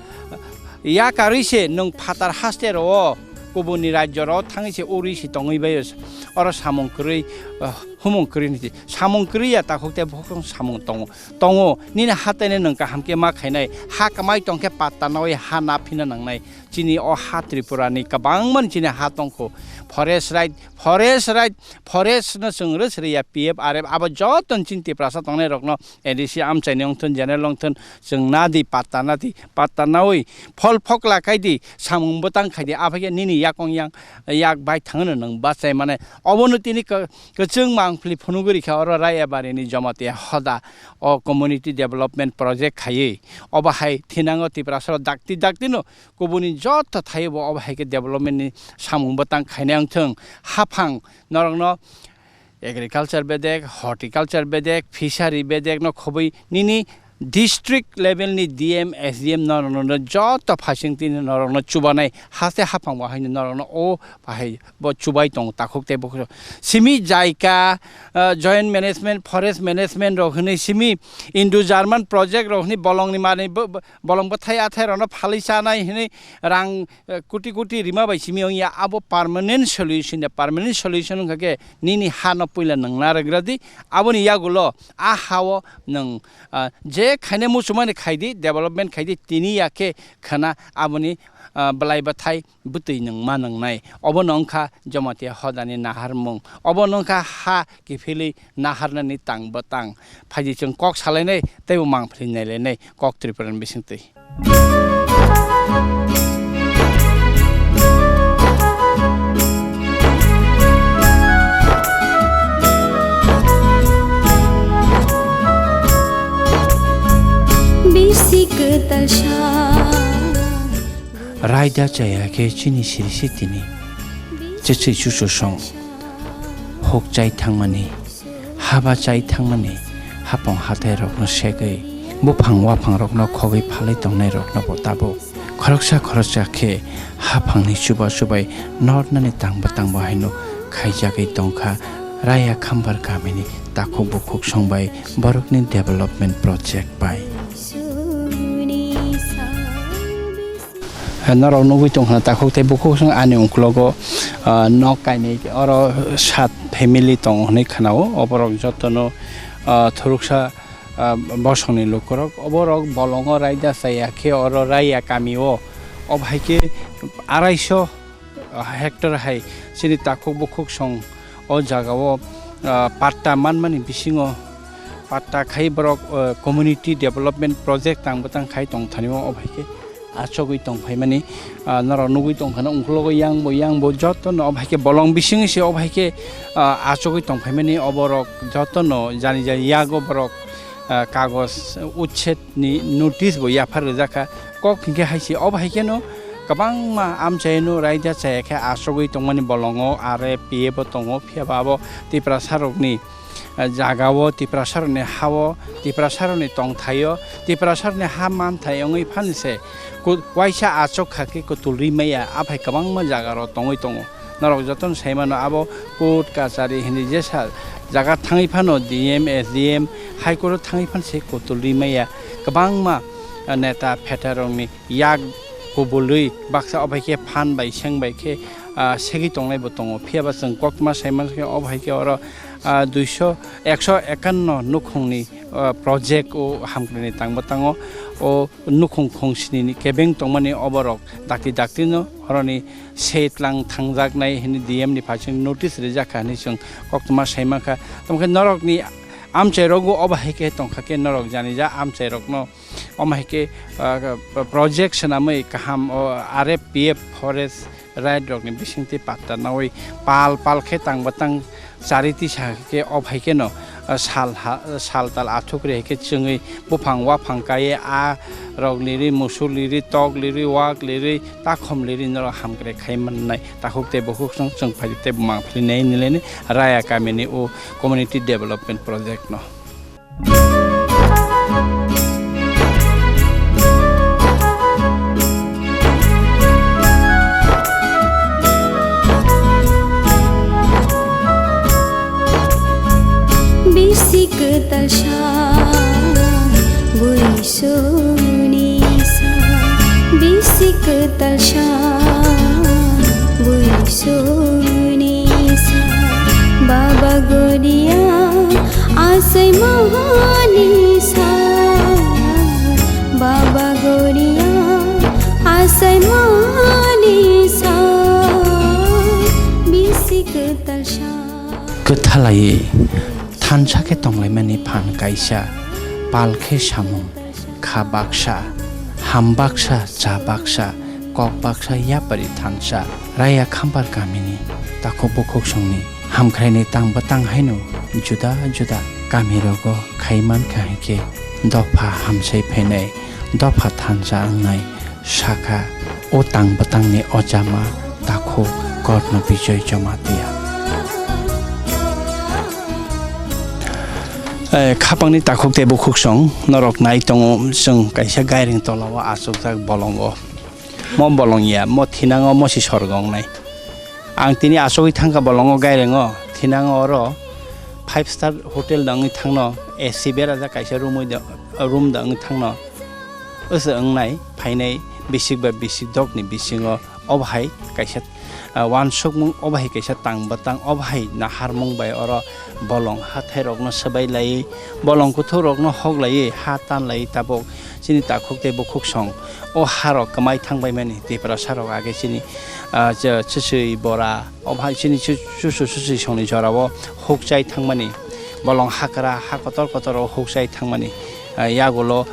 yakarwi se nwng phatar haste rwo, kubuni rajyo rwo thangwi se urwi se tongwi bai oro samung kwrwi, ah, humung kwrwi ni se. Samung kwrwi ya takhuk tei bukhuk samung tongo. Tongo, nini ha tei nwng kaham khe ma khainai, ha kwmai tong khe patta naui ha na phina nangnai. Chini o ha Tripura ni kwbangma ni chini ha tongkho. Forest right, forest right, forest no chwng rwsri ya P F R F abo joto ni chini Tiprasa tongnai rokno A D C amchaini wngthun, general wngthun, chwng nadi patta nadi, patta naui phol phokla khaidi, samung bwtang khaidi, aphai khe nini yakong yang yak bai thangno nwng bachai mane. Obono tini kwchwng mangpili phunugwi rikha oro Raiyabarini Jamatia Hoda o community development project khaiwi. Obo hai thinango Tiprasaro dakti dakti no kubuni joto thaibo obo hai khe development ni samung bwtang khainai wngthung. Haphang norokno agriculture bedek, horticulture bedek, fishery bedek no khobwi nini district level ni D M, S D M norokno joto phaising tini norokno chubanai haste haphang bo haino norokno o bahai bo chubai tongo takhuk tei bukhuk. Simi jaika, ah, joint management, forest management rok hwnwi simi Indo-German project rok hwnwi bolongni manwi bo-, bo-, bolong bwthai athai rokno phalwi chanai hwnwi rang, eh, koti koti rima bai simi wngya abo permanent solution ya, permanent solution wngkha khe nini ha no puila nwng narwkra di, aboni yagulo a ha o nwng, ah, je khaina muchungmani khaidi, development khaidi, tini ya khe khwna aboni, ah, bwlai bwthai bwtwi nwng ma nwngnai. Obono wngkha Jamatia Hodani naharmung. Obono wngkha ha kiphilwi naharnani tang bwtang. Phaidi chwng kok salainai teibo mangpili nailainai kok Tripurani bisingtwi. Bisi kwtal sa. Raida chaya khe chini siri sitini. Chechwi chuchusong. Hok chai thangmani. Haba chai thangmani. Hapong hathai rokno segwi. Buphang waphang rokno khogwi phalwi tongnai rokno bo tabuk. Khoroksa khoroksa khe haphangni chuba chubai nornani tangbo tangbo haino khaijagwi tongkha Raya Khambar kamini takhuk bukhuk songbai borokni development project bai. Norok nugwi tongkha takhuk tei bukhuk song ani uklogo, ah, nok kainwi oro sat family tongo hinwi khnao, oborok jotono, ah, thuruksa ah, bosongni lukurok. Oborok bolongo raida chaya khe oro raiya kamio. Obo hai khe araiso hectare hai chini takhuk bukhuk song o jagao, ah, patta manmani bisingo patta khai borok, ah, community development project tang bwtang khai tongthanio. Obo hai khe achugwi tongphaimani, ah, norok nugwi tongkhana, ungkulugo yangbo yangbo jotono obo hai khe bolong bisingwi se obo hai khe, ah, achugwi tongphaimani, oborok jotono jani jani yago borok, ah, kagoj uchchedni notice bo yaphar rijak kha. Kok hinkhe hai se obo hai kheno kwbangma amchaino raida chaya khe achugwi tongmani bolongo R F P F bo tongo, phiya ba abo Tiprasarokni jagao, Tiprasarokni hao, Tiprasarokni tongthaio, Tiprasarokni ha manthai wngwi phano se ku-, waisa achuk kha khe kutul ri maya, aphai kwbangma jagarok tongwi tongo. Norok jotono sai mano, abo court kachari hinwi jesa jaga thangwi phano D M, S D M, High Court o thangwi phano se kutul ri maya. Kwbangma, ah, neta phetarokni yak kubulwi baksa obo hai khe phan bai seng bai khe, ah, segwi tongnai bo tongo. Phiya ba chwng koktma sai mankha khe obo hai khe oro, ah, duiso, ekso ekanno nukhungni, ah, project o hamkrai ni tang bwtango. O nukhung khungsni ni kebeng tongmani oborok dakti dakti no oroni se tlang thangjaknai hinwi D M ni phaising notice rijak kha hinwi chwng koktma sai mankha. Tamo khe norokni amchai rogo obo hai khe tongkha khe norok jani ja amchai rokno Omo hai khe, ah, project swnamwi kaham o R F P F forest right rokni bisingtwi patta naui pal pal khe tang bwtang chari tisa khe o hai kheno, ah, sal ha, sal tal athuk ri hai khe chwngwi buphang waphang kaiwi a rok lirwi, musuk lirwi, tok lirwi, wak lirwi, takhom lirwi norok hamkrai khai mannai. Takhuk tei bukhuk song chwng phai tei mang philwi nai nileni Raya kamini o community development project no. Bisi kwtal sa, bui suni sa, bisi kwtal sa, bui suni sa, Baba Goria asai mohoni sa, Baba Goria asai mohoni sa, bisi kwtal sa. Kwthalaiwi thansa khe tonglaimani phan kaisa, pal khe samung, kha baksa, ham baksa, cha baksa, kok baksa, yapari thansa, Raya Khampar kamini takhuk bukhuk songni hamkhraini tang bwtang haino juda juda kamirogo khai mankha hinkhe dopha hamsai phainai, dopha thansa wngnai, sakha o tang bwtangni ojama takhuk Korno Bijoy Jamatia. Eh, khapangni takhuk tei bukhuk song norok nai tongo, chwng kaisa gairing tola o achukjak bolongo. Mo bolong ya, mo thinango mo si sorgo wngnai. Ang tini achugwi thangkha bolongo gairingo, thinango oro five star hotel da wngwi thangno, A C berajak kaisa room wi da, room da wngwi thangno. Oso wngnai phainai bisik ba bisik dokni bisingo obo hai kaisa, ah, uansukmung, obo hai kaisa tang bwtang, obo hai naharmung bai oro bolong hathairokno swbai laiwi, bolong kuthukrokno hok laiwi, ha tan laiwi tabuk chini takhuk tei bukhuk song o harok kwmai thangbaimani Tiprasarok age chini, ah, ch-, chwswi bora, obo hai chini chu-, chusu chusi songni jorao hukchai thangmani, bolong hakra ha kotor kotor o hukchai thangmani, ah, yagulo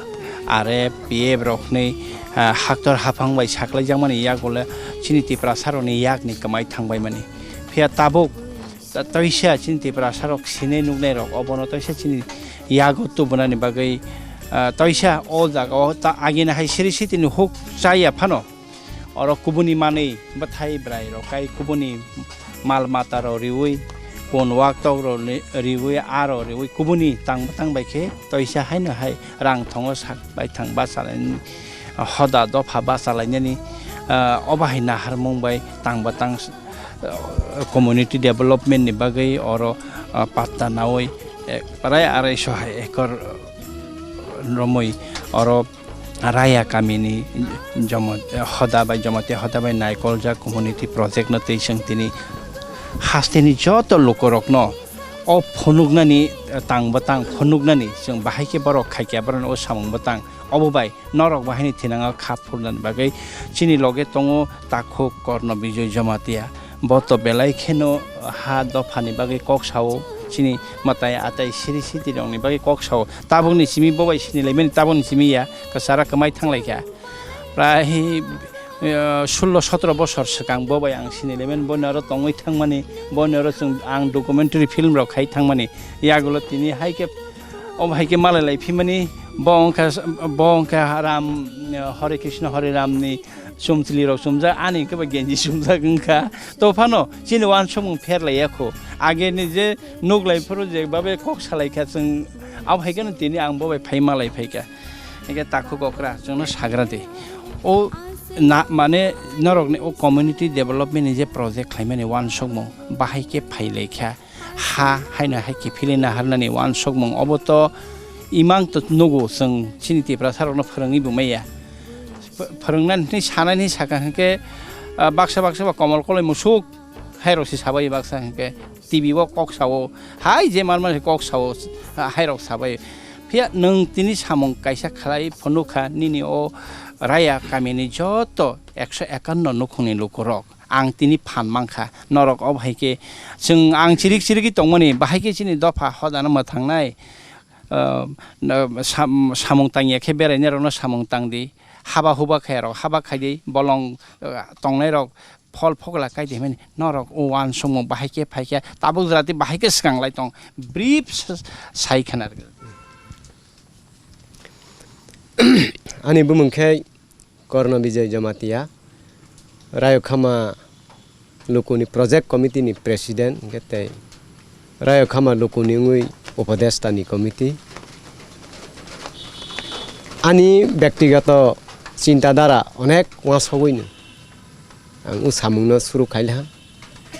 R F, P F rokni, ah, haktor haphang bai saklaijakmani yagulo chini Tiprasarokni yakni kwmai thangbaimani. Phiya tabuk ta-, toisa chini Tiprasarok sinai nuknairok obono toisa chini yago tubunani bagwi, ah, toisa o jagao ta agini hai siri sitini hukchai ya phano. Oro kubuni manwi bwthai bwrai rok kai kubuni mal mata rok riwi, pon wak tok rok ri-, riwi, aro riwi kubuni tang bwtang bai khe toisa haino hai rang thongo sak bai thang bachalainani hoda dopha bachalainani, ah, obo hai naharmung bai tang bwtang, ah, community development ni bagwi oro, ah, patta nawi, eh, prai arai so hai ekor romwi oro Raya kamini jomo-, hoda bai, Jomotia hoda bai naikoljak community project no twi chwng tini hasteni joto lukurokno o phunuknani tang bwtang phunuknani chwng bahai khe borok khaikha borokno o samung bwtang obo bai norok bahaini thinango kha phurnani bagwi chini loge tongo takhuk Korno Bijoy Jamatia. Bo to belai kheno ha dophani bagwi kok sao, chini mwtai atai siri siti rokni bagwi kok sao. Tabukni simi bo bai sini laimani, tabukni simi ya, kwchara kwmai thang lai kha. Prai, eh, sullo sotro bosor swkang bo bai ang sini laimani, boni oro tongwi thangmani, boni oro chwng ang documentary film rok khai thangmani. Yagulo tini hai khe, omo hai khe malai lai phimani, bo wngkha, bo wngkha Ram, eh, Hare Krishna Hare Ram ni chumtli rok chumjak, ani hwnkhe bo genji chumjak wngkha. To phano chini uansukmung pher lai ya kho. Age ni je nuk lai phuru je babe kok salai kha chwng, abo hai kheno tini ang bo bai phai malai phai kha. Hingke takhuk okra chwngno sagra di. O na, mane norokni o community development ni je project khlaimani uansukmung bahai khe phai lai kha. Ha haino hai kiphilwi naharnani uansukmung obo to imang to nugo chwng chini Tiprasa rokno phwrwngwi bo maya. Ph-, phwrwngnani hwnwi sanani hwnwi sakha hwnkhe, ah, baksa baksa ba komol koloi musuk hai rok se sabai baksa hwnkhe T V o kok sao, hai je mar mar kok sao, ah, hai rok sabai. Phiya nwng tini samung kaisa khlai phunukha nini o Raya kamini joto ekso ekanno nukhungni lukurok. Ang tini phan mankha, norok obo hai khe chwng ang chirik chirigwi tongmani, bahai khe chini dopha hodano mwthangnai, ah, sam-, samung tangya khe berainairokno samung tangdi, haba huba khairok haba khaidi, bolong, ah, tongnairok phol phokla kai de himani norok o uansukmung bahai khe phai khe tabuk jora tei bahai khe swkang lai tong. Brief s-, sai khna rwgwi. Ani bumung khe Korno Bijay Jamatia, Rayokhama Lukuni Project Committee ni President, hwnkhe tei Rayokhama Lukuni wngwi Upodesta ni Committee. Ani bektigoto chinta dhara onek uansugwino ang o samungno suru khailha.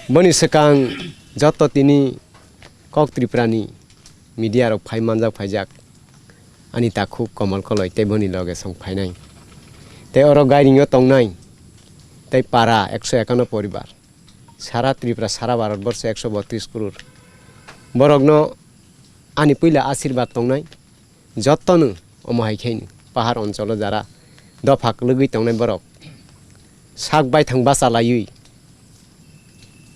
Boni swkang joto tini Kok Tripura ni media rok phai manjak phaijak ani takhuk Komol Koloi tei boni loge song phainai. Tei oro gairing o tongnai tei para ekso ekanno poribar. Sara Tripura, sara Bharat borsho ekso botris crore. Borokno ani puila asirwad tongnai. Jotono omo hai khe pahar oncholo jara dopha kwlwgwi tongnai borok sak baithang bacha laiwi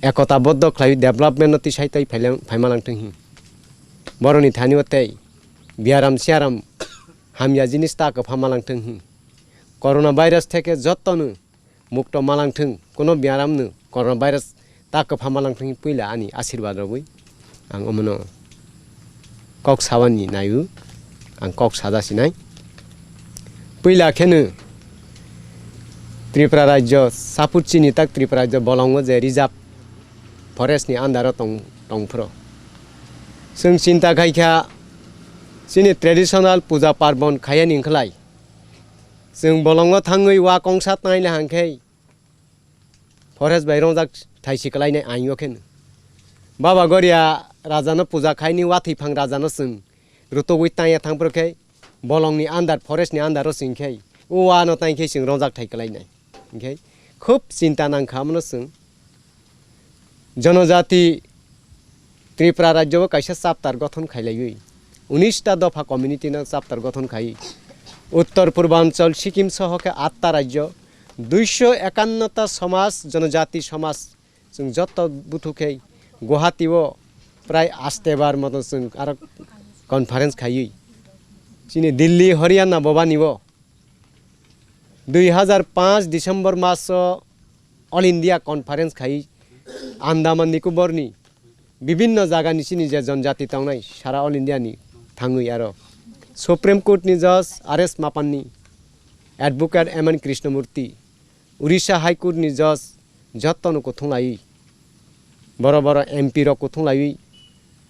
ekota boddo khlaiwi development no tisai tei phailang-, phaima langthwng hi. Borokni thani o tei biaram siaram hamya jinis ta kwphama langthwng hi. Corona virus theke jotono mukto malangthwng, kuno biaramno corona virus ta kwpha malangthwng puila ani asirwad rwgwi ang omono kok sabani naio, ang kok sada sinai. Puila kheno Tripura rajyo saput chini tak Tripura rajyo bolongo je reserve forest ni under o tong, tongphro. Chwng chinta khaikha chini traditional puja parbon khayani wngkhlai. Chwng bolongo thangwi wa kongsa tangwi le hangkhe forest bai rongjak thaisi kwlainai aing o kheno. Baba Goria rajano puja khaini wathwi phang rajano chwng rutugwi tangya thangphro khe bolongni under, forest ni under o chwng khe o wa no tang khe chwng rongjak thai kwlainai. Hinkhe khub chinta nangkha, omono chwng Jonojati Tripura rajyo o kaisa chapter gothon khailaiwi, unis ta dopha community no chapter gothon khai, Uttor Purbanchal, Sikkim soho khe atta rajyo, duiso ekanno ta somaj, jonojati somaj, chwng joto buthu khe Guwahati o prai aste bar moto chwng aro conference khaiwi, chini Delhi, Haryana bobani o dui hazar panch December maso All India Conference khai Andaman Nicobar ni bibinno jaga ni chini je jonjati tongnai sara All India ni thangwi aro Supreme Court ni Judge R S Mapan ni, Advocate M N Krishnamurti, Orissa High Court ni Judge, jotto no kuthung lai. Boro boro M P rok kuthung laiwi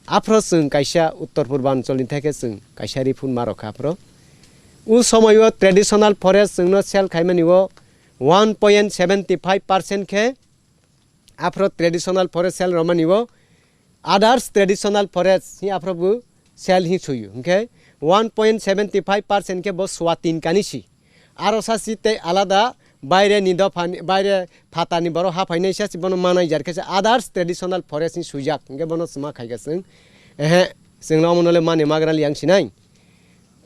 aphro chwng kaisa Uttor Purbanchal ni theke chwng kaisa report ma rokha aphro. O somoio traditional forest chwngno sell khaimani o one point seventy five percent khe aphro traditional forest sell romani o others traditional forest hi aphro bo sell hi suyu. Hinkhe one point seventy five percent khe bo suwa tin kani si. Aro sasi tei alada baire ni dopha ni, baire phatar ni borok haphainai sasi bono manai jar khe se others traditional forest ni swijak, hinkhe bono sma khai khe chwng, ehe, chwngno omono le mani magra li ang sinai.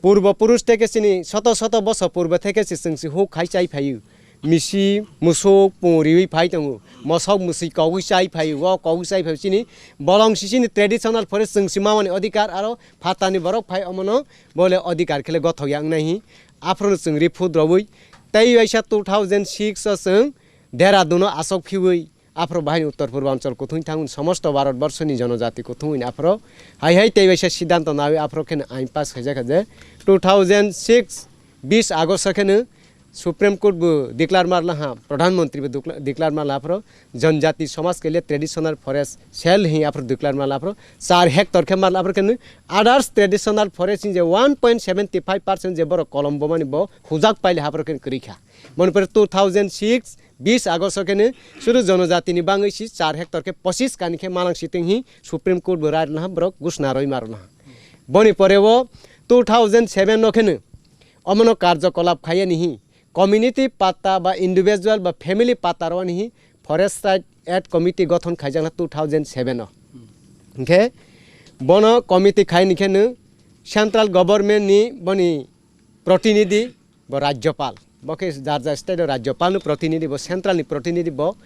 Purbo purush theke chini soto soto boso purbo theke se chwng se huk khai chai phaio. Misi, musuk, pung riwi phai tongo. Mosok, musi kogwi chai phaio, o kogwi chai phaio chini bolong si chini traditional forest chwng se mamani odhikar aro phatar ni borok phai omono bole odhikar khele gothok ya wngnai hi. Aphrono chwng ri phut rwui tei waisa two thousand six o chwng Dehradun o asok phiui aphro bahai Uttor Purbanchal kuthung thangwi somosto Bharat borsho ni jonojati kuthung hwnwi aphro hai hai tei waisa siddhanto naui aphro kheno ain pass khaijak kha je two thousand six bis August o kheno Supreme Court bo declare marla ha, Pradhan Mantri bo dukla-, declare marla aphro, Janjati Samaj ke liye traditional forest sel hi aphro declare marla aphro, char hectare khe marla aphro kheno others traditional forest ni je one point seventy five percent je borok kolom bomani bo hujak paile aphro kheno kwrwi kha. Moni pore two thousand six bis August o kheno suru jonojati ni bangwi si char hectare khe pochis kani khe malang sitwng hi Supreme Court bo rai rwna ha borok gusna roi marwna ha. Boni pore o two thousand seven no kheno omono karjokolap khaiya ni hi community patta ba individual ba family patta rwani hi Forest Right Act Committee gothon khaijakna two thousand seven o. Hinkhe bono committee khaini khe no central government ni boni protinidhi bo rajyopal, bo khe jar jar state o rajyopal ni protinidhi, bo central ni protinidhi, bo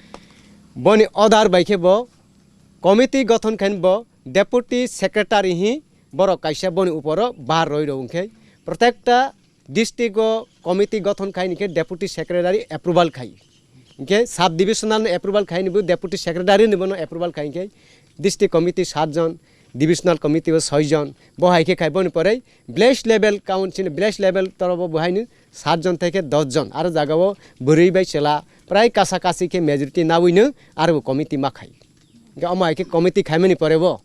boni order bai khe bo committee gothon khaini bo deputy secretary hi borok kaisa boni uporo bar roi rw hinkhe protekta district o committee gothon khai ni khe deputy secretary approval khai. Hinkhe sub divisional no approval khai ni bo deputy secretary ni bono approval khai hinkhe district committee sat jon, divisional committee o soi jon, bo hai khe khai boni pore village level council, village level torobo bo hai ni sat jon theke dos jon, aro jaga o bwrwi bai chwla prai kasa kasi khe majority nawi no aro bo committee ma khai. Hinkhe omo hai khe committee khaimani pore bo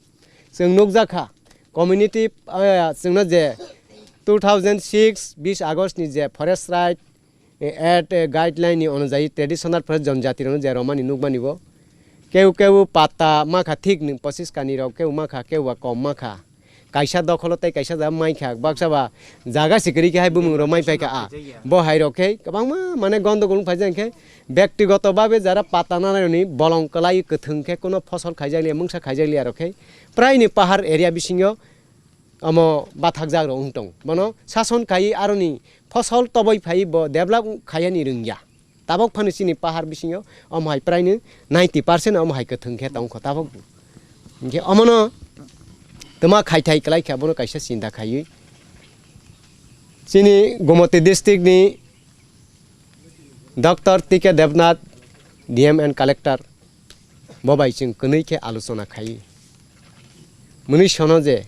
chwng nukjakha community, eh, chwngno je two thousand six bis August ni je forest right, eh, act, eh, guideline ni onujayi traditional forest jonjati rokno je romani nukmani bo. Keu keu patta makha thik nwng pochis kani rok keu makha keu ba kom makha. Kaisa dokholo tei kaisa jaga maikha, baksa ba jaga sikiri khe hai bumung rok mai paikha a. Bo hai rok khe kwbangma mane gondogol wng phaijak hinkhe bektigoto babe jara patta nanai rokni bolong kwlai kwthwng khe kuno phosol khaijak liya, mungsa khaijak liya rok khe praini pahar area bisingo omo bathakjak rok wng tong. Bono sason khai aroni phosol toboi phai bo develop khai ani rwngya. Tabok phano chini pahar bisingo omo hai praino ninety percent omo hai kwthwng khe tongkho tabok. Hinkhe omono twma khaithai kwlai kha bono kaisa chinta khaiwi. Chini Gomoti district ni Doctor T K Debnath, D M and Collector, bo bai chwng kwnwi khe alochona khai. Mwnwi sono je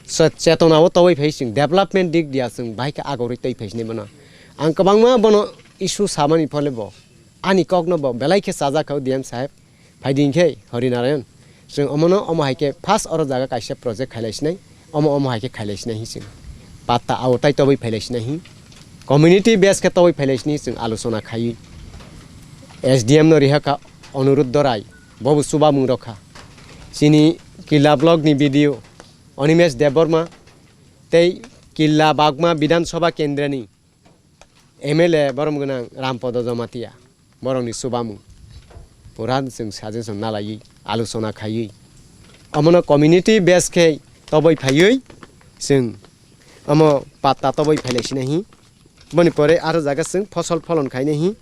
se-, chetona o toboi phai chwng development dik dia chwng bahai khe agorwi twi phai sinai bono. Ang kwbangma bono issue samani phole bo ani kokno bo belai khe chajak kha o D M saheb. Phaidi hinkhe Hari Narayan, chwng omono omo hai khe first oro jaga kaisa project khailai sinai, omo omo hai khe khailai sinai hi chwng. Patta aotai toboi phailai sinai hi. Community base khe toboi phailai sinai chwng alochona khaiwi. S D M no riha kha Onurudh Dorai, bobo chubamung rok kha. Chini Killa block ni B D O Animesh Debbarma tei Killa Bagma Bidhan Sabha Kendra ni M L A borom gwnang Rampodo Jamatia, borokni chubamung pura chwng suggestion nalaiwi alochona khaiwi omono community base khe toboi phaiwi chwng omo patta toboi phailai sinai hi. Boni pore aro jaga chwng phosol pholon khainai hi.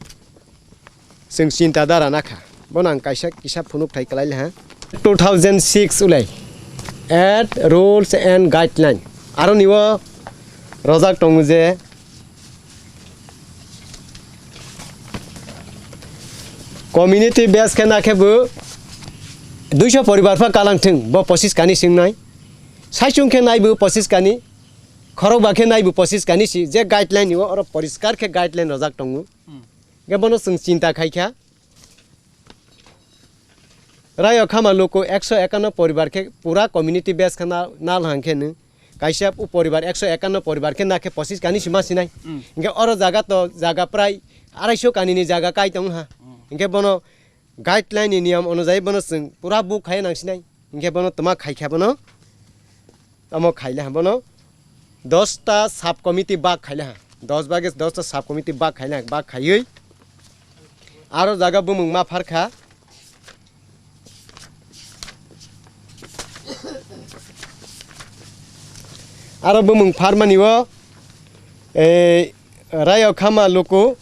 Chwng chinta dara nakha. Bono ang kaisa kisa phunuk thai kwlai laha. Two thousand six ulai at rules and guideline. Aro niwo rojak tongo je community base khe nakhe bo duiso poribar pha kalang thwng bo pochis kani swngnai. Saichung khe nai bo pochis kani. Khorok ba khe nai bo pochis kani si je guideline niwo oro poriskar khe guideline rojak tongo. Hmm. Ge bono chwng chinta khai kha. Rayo khama luku ekso ekanno poribar khe pura community base khe na, nal hang khe nw. Kaisa u poribar ekso ekanno poribar khe na khe pochis kani sima sinai. Hmm. Hinkhe oro jaga to jaga prai araiso kani ni jaga kai tong ha. Hmm. Hinkhe bono guideline ni niyam onujai bono chwng pura book khai nang sinai. Hinkhe bono twma khai kha bono. Omo khaila bono dosta sub committee bak khaila ha. Dos bage dosta sub committee bak khaila ha. Bak khaiwi aro jaga bumung ma pharkha. Aro bumung pharmani o, eh, Rayo Khama Luku,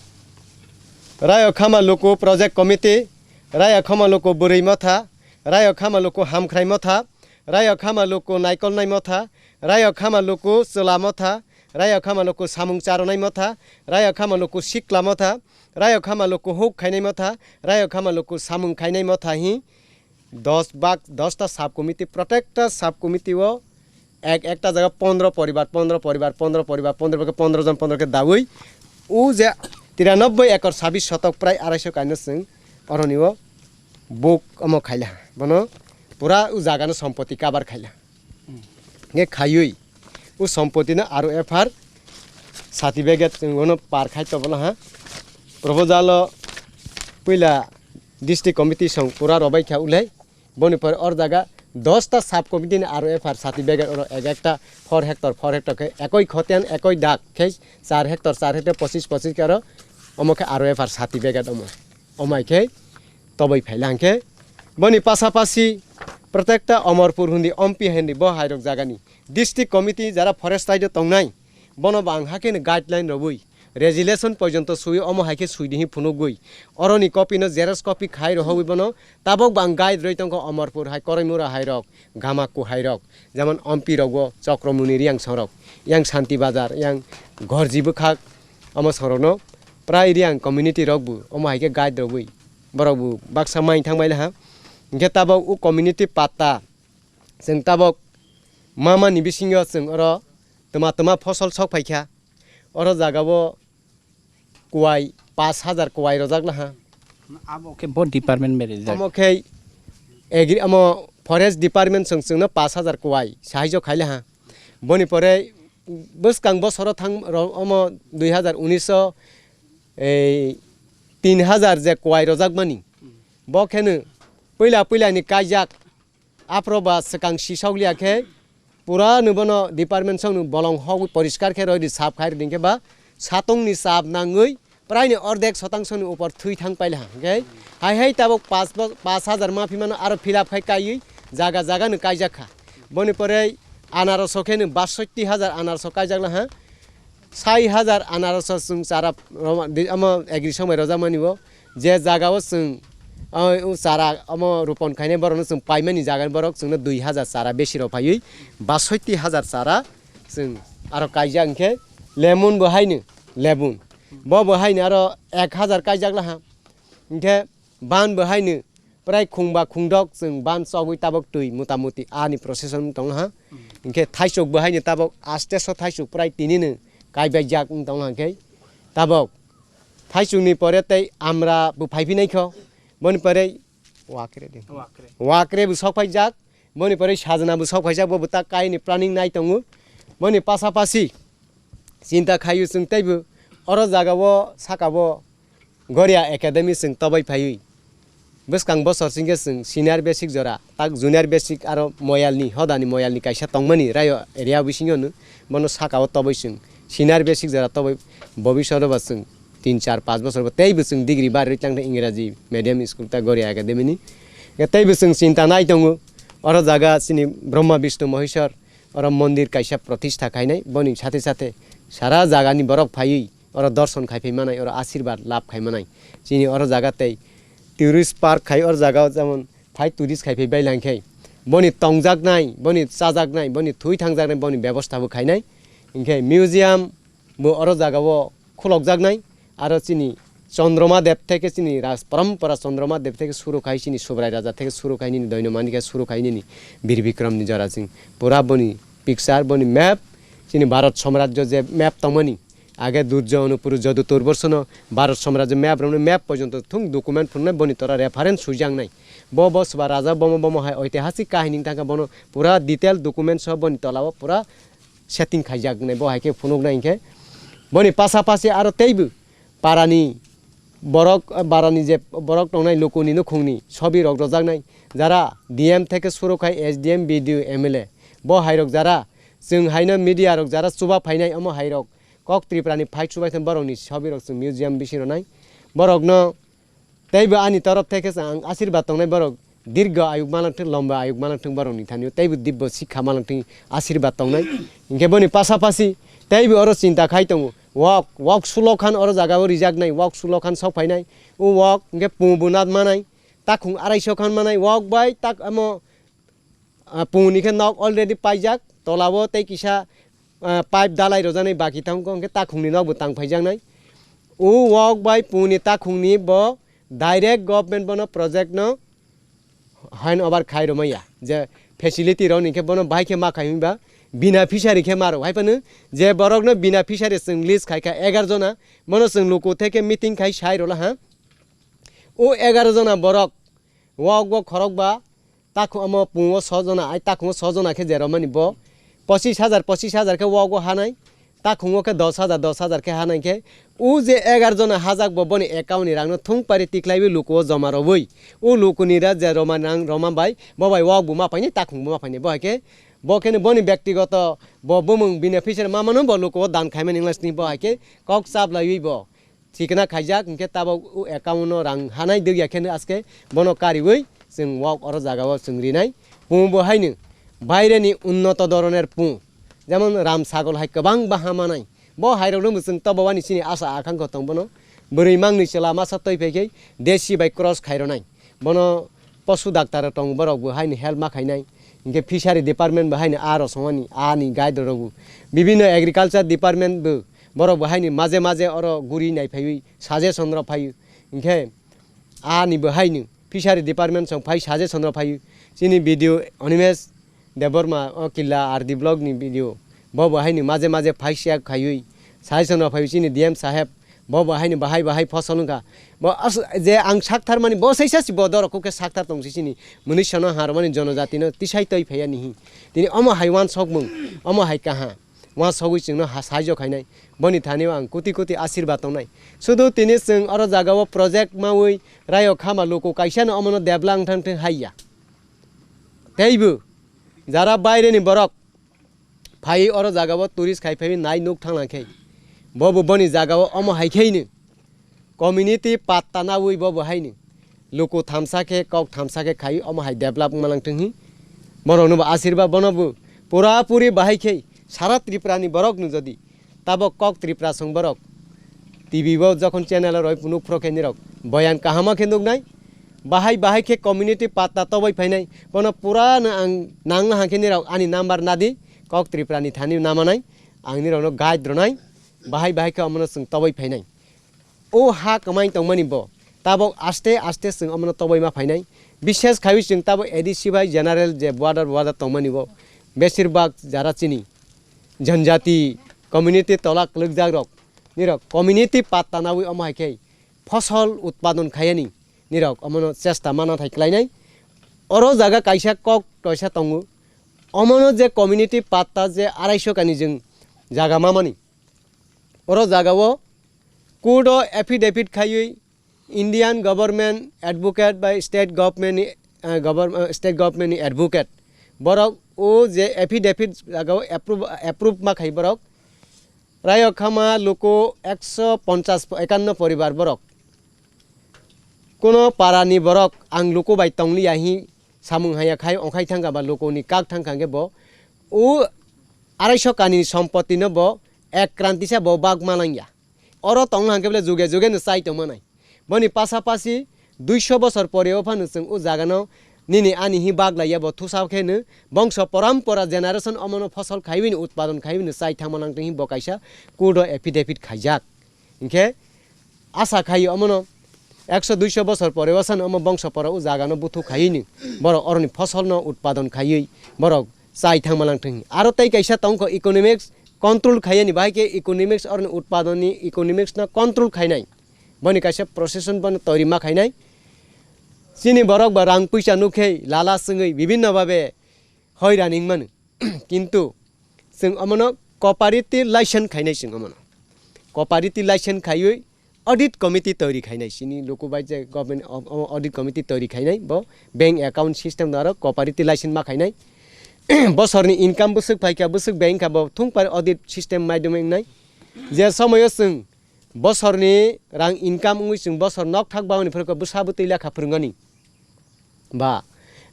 Rayo Khama Luku Project Committee, Rayo Khama Luku Bwrwi Motha, Rayo Khama Luku Hamkhrai Motha, Rayo Khama Luku Naikolnai Motha, Rayo Khama Luku Chwla Motha, Rayo Khama Luku Samung Charonai Motha, Rayo Khama Luku Sikla Motha, Rayo Khama Luku Huk Khainai Motha, Rayo Khama Luku Samung Khainai Motha hi dos bak, dosta sub committee, protekta sub committee o ek ekta jaga pondro poribar, pondro poribar, pondro poribar, pondro ke pondro jon, pondro ke dawi. U je tiranobboi ekor sabis sotok prai araiso kaino chwng oroni o book omo khaila. Bono pura u jaga no sompoti cover khaila. Nge khaiwi u sompoti no aro F R certificate chwng bono par khai to bono ha. Proposal o puila district committee song pura robai kha ulai. Boni pore or jaga dosta sub committee ni R O F R sati beger oro ek ekta four hectare, four hectare khe ekoi khotian ekoi dak khe char hectare, char hectare pochis, pochis khe aro omo khe R O F R sati beger omo. Omai khe toboi phaila hwnkhe boni pasapasi protekta Omorpur hundi ompi hindi bo hairok jagani district committee jara forest side o tongnai bono bo ang hakhe guideline rwui resolution porjonto sui omo hai khe sui di hi phunugwi. Oroni copy no xerox copy khai rohogwi bono tabok bo ang guide rwi tongkha Omorpur hai Koraimura hai rok, Gamakku hai rok, jemon ompi rok bo Chokro Muni Riang sorok, yang Santi Bazar, yang Gorji bwkhak omo sorokno Prai Reang community rok bo omo hai khe guide rogwi borok bo baksa mai thang bai laha. Hinkhe tabok o community patta chwng tabok mama ni bisingo chwng oro twma twma phosol sok phaikha. Oro jagao kuwai pash hajar kuwai rojak laha. Abo khe bo department bai rijak. Omo khe agri-, omo forest department chwng chwngno pash hajar kuwai sahaijo khai laha. Boni pore bwskang bosoro thang ro-, omo dui hazar unis o, ei, tin hazar je kuwai rojak mani. Bo kheno puila puila ni kaijak. Aphro ba swkang sisok liya khe pura no bono department song no bolong hogwi poriskar khe roi di, sap khai rwdi, hinkhe ba satong ni sap nangwi prai ni ordek sotangsoni upor thwi thang paila ha. Hinkhe hai hai tabok pash bo-, pash hajar ma phi mano, aro fill up khai kaiwi jaga jaga no kaijak kha. Boni pore anaroso khe no basotti hajar anaroso kaijak laha. Sai hajar anaroso chwng chara roma-, di-, omo agri song bai rojak mani bo. Je jaga o chwng, o, o chara omo ropon khainai borok no chwng paimani jaga ni borok chwngno dui hajar chara besi rok phaiwi basotti hajar chara chwng aro kaijak, hinkhe lemon bo haino, lemon bo bo haino aro ek hajar kaijak laha. Hinkhe ban bo haino prai khungba khungdok chwng ban chogwi tabok twi mota moti ani procession wng tong ha. Hinkhe thaisok bo haino tabok aste so thaisok prai tini no kaibaijak wng tong ha, hinkhe tabok thaisok ni pore tei amra bo phai phi nai kho. Boni pore wakre de. Wakre. Wakre bo sok phaijak. Boni pore sajna bo sok phaijak, bo bo ta kaini planning nai tongo. Boni pasapasi chinta khaio chwng teibo oro jaga o saka o Goria Academy chwng tobai phaiwi bwskang bosor singkhe chwng senior basic jora, tak junior basic aro moyalni, hodani moyalni kaisa tongmani rayo area bisingo no, bono saka o tobai chwng senior basic jora tobai bobisoro ba chwng tin, char, panch bosor bo teibo chwng degree barwi tlang kha Ingraji medium school ta Goria Academy ni. Teibo chwng chinta nai tongo, oro jaga chini Brahma Vishnu Maheshwar oro mondir kaisa protishtha khainai, boni sathe sathe sara jagani borok phaiwi oro dorson khai phai manai, oro ashirbad lab khai manai. Chini oro jaga tei tourist park khai oro jaga o jemon phai tourist khai phai bai lang khe boni tongjaknai, boni chajaknai, boni thwi thangjaknai, boni bebosta bo khainai. Hinkhe museum bo oro jaga o khulokjaknai. Aro chini Chandroma Dev theke chini raj parampara Chandroma Dev theke suru khai chini Subrai Raja theke suru khai nini Doino Manik suru khai nini Bir Bikram ni jora chwng pura boni picture, boni map, chini Bharat Samrajyo je map tongmani age Durjya Anupuru Jadutur Borsono Bharat Samrajyo map romni map porjonto thung document phunuknai boni tora reference suijaknai. Bo bo swba raja bomo bomo hai oitihasik kahini wng tangkha, bono pura detail document soh boni tola o pura setting khaijak wngnai, bo hai khe phunuknai hinkhe. Boni pasapasi aro teibo parani borok, barani je borok tongnai lukuni nukhungni sobi rok rojaknai, jara D M theke suru khai S D M, B D O, M L A, bo hai rok jara chwng haino media rok jara chuba phainai, omo hai rok kok Tripura ni phai chubai thang borok ni sobi rok chwng museum bisi rwnai. Borok no Teibo ani torof theke ang asirbat tongnai borok dirgo ayuk malangthwng, lomba ayuk malangthwng borokni thanio teibo dibbo sikha malangthwng asirbat tongnai. Hinkhe boni pasapasi teibo oro chinta khai tongo. Wok, wok sulokhan oro jagao rijaknai, wok sulokhan sok phainai. O wok hinkhe pungbo nat manai, takhung araisokhan manai, wok bai tak amo Ah, pungni khe nok already paijak, tolao tei kisa, ah, pipe dalai rwjaknai baki tangkho, hwnkhe takhungni nokbo tang phaijaknai. O wok bai pungni takhungni bo direct government bono project no hand over khai rwmaya, je facility rok ni khe bono bahai khe ma khai hwnba bina fishery khe ma rw hai phano, je borok no bina fishery chwng list khai kha egar jona, bono chwng luku theke meeting khai sai rwla ha. O egar jona borok wok bo khorok ba takhung omo pungo sojona, ai takhungo sojona khe je romani bo pochis hajar, pochis hajar khe wogo hanai, takhungo khe dos hajar, dos hajar khe hanai khe, o je egar jona hajak bo boni account ni rang no thung pari tiklaiwi luku o joma robwi, o luku ni ra je roma rang roma bai, bo bai wok bo ma painai, takhung bo ma painai, bo hai khe bo khe no boni bektigoto bo bumung beneficiary ma mano bo luku o dan khaimani wngla sini bo hai khe kok chap laiwi bo. Thikna khaijak, hinkhe tabok o account no rang hanai dwkya khe no aske bono kariwi chwng wok oro jagao chwng rinai. Pung bo haino baireni unnoto doroner pung, jemon ram sagol hai kwbang baha manai. Bo hairokno bo chwng tobo wani chini asa akangkho tong bono. Bwrwi mangni chwla masa twi phai khe desi bai cross khairwnai. Bono posu doctor rok tongo, borok bo haino help ma khainai. Hinkhe fishery department bo haino aro songmani, ani guide rok bo. Bibinno agriculture department bo Borok bo haini maje maje oro guri naiphaiwi suggestion rok phaiwi. Hinkhe ani bo haini fishery department song phai suggestion rok phaiwi. Chini B D O Animesh Debbarma o Killa R D block ni B D O. Bo bo haini maje maje phai siyak khaiwi suggestion rok phaiwi chini D M saheb. Bo bo haini bahai bahai phosol wngkha. Bo as-, je ang sakthar mani bo saisa si bo dorok khe sakthar tong si chini. Mwnwi sono harmani jonojati no tisai twi phaiya nihi. Tini omo hai wansok mung, omo hai kaha. Wansogwi chwngno ha saijo khainai. Boni thani o ang koti koti asirba tongnai. Sudu tini chwng oro jaga o project mawi rayo khama luku kaisa no omono debla wngthang thang haiya. Teibo jara baire ni borok phai oro jaga o tourist khai phai nai nuk thang lang khe. Bo bo boni jaga o omo hai khe ni. Community patta nawi bo bo haini. Luku thamsa khe, kok thamsa khe khai, omo hai develop wngma nang thwnghi. Borokno bo asirba, bono bo pura puri bahai khe sara Tripura ni borok no jodi tabok kok Tripura song borok T V bo jokhon channel o roi phunuk phro khe nirok boyan kahama khe nuknai. Bahai bahai khe community patta tobai phainai. Bono pura no ang nang no hang khe nirok ani number nadi, kok Tripura ni thani namanai. Ang nirok no guide rwnai. Bahai bahai khe omono chwng tobai phainai. O ha kwmai tongmani bo tabok aste aste chwng omono toboi ma phainai. Bishes khaiwi chwng tabok A D C bai general je border border tongmani bo besir bak jara chini janjati community tola kwlwkjak rok nirok community patta nawi omo hai khe phosol utpadon khayani nirok omono chesta ma nathai klainai. Oro jaga kaisa kok toisa tongo. Omono je community patta je arai so kani jwng jaga mamani. Oro jaga o court o affidavit khaiwi Indian government advocate bai state government ni, eh, govern-, eh, state government ni advocate borok o je affidavit jaga o approve, approve ma khai borok rayo khama luku ekso ponchas ekanno poribar borok. Kuno para ni borok ang luku bai tong liya hi samung haya khai ongkhai thangkha ba luku ni kak thangkha hwnkhe bo o arai so kani sompoti no bo ek kranti sa bo bak ma nang ya. Oro tong hang khe bole juge juge no chai tong manai. Boni pasa pasi duiso bosor pore o phano chwng o jaga no nini ani hi bak lai ya bo thusa khe no bongso porampora generation omono phosol khaiwi no utpadon khaiwi no chai thang ma nang tong hi bo kaisa court o affidavit khaijak. Hinkhe asa khai omono ekso duiso bosor pore o sano omo bongso pora o jaga no buthuk khaiwi ni borok oroni phosol no utpadon khaiwi borok chai thang ma nang tong hi. Aro tei kaisa tong kho economics control khaiyani bahai khe economics oroni utpadon ni economics no control khainai. Boni kaisa procession bono toiri ma khainai. Chini borok ba rang puisa nukhe lala swngwi bibinno babe hoi raning mano. Kintu chwng omono cooperative license khainai chwng omono. Cooperative license khaiwi audit committee toiri khainai chini luku bai je government o-, o-, audit committee toiri khainai bo bank account system dwaro cooperative license ma khainai. Bosorni income bwswk phaikha bwswk bank kha bo thung pari audit system maidome wngnai. Je somoyo chwng bosorni rang income wngwi chwng bosor nokthak bangni phorkhe bwsa bwtwi lekha phwrwngani ba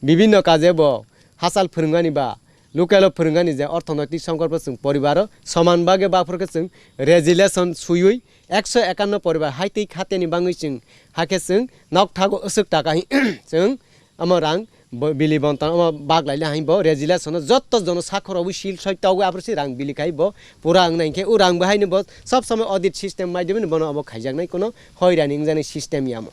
bibinno kaje bo hachal phwrwngani ba local o phwrwngani je orthonoitik songkorbo chwng poribaro soman bagwi baphorkhe chwng resolution swiwi ekso ekanno poribar hai twi khateni bangwi chwng hakhe chwng nokthago aswk taka hi chwng omo rang bo-, bili bonton omo bak laile hai bo resolution o jotto jono sakhor rogwi sil soi togwi aphuru se rang bili khai bo pura wng nai khe o rang bo haino bo sob somoi audit system maidemi bono obo khaijaknai kono hoi rani wngjaknai system ya omo.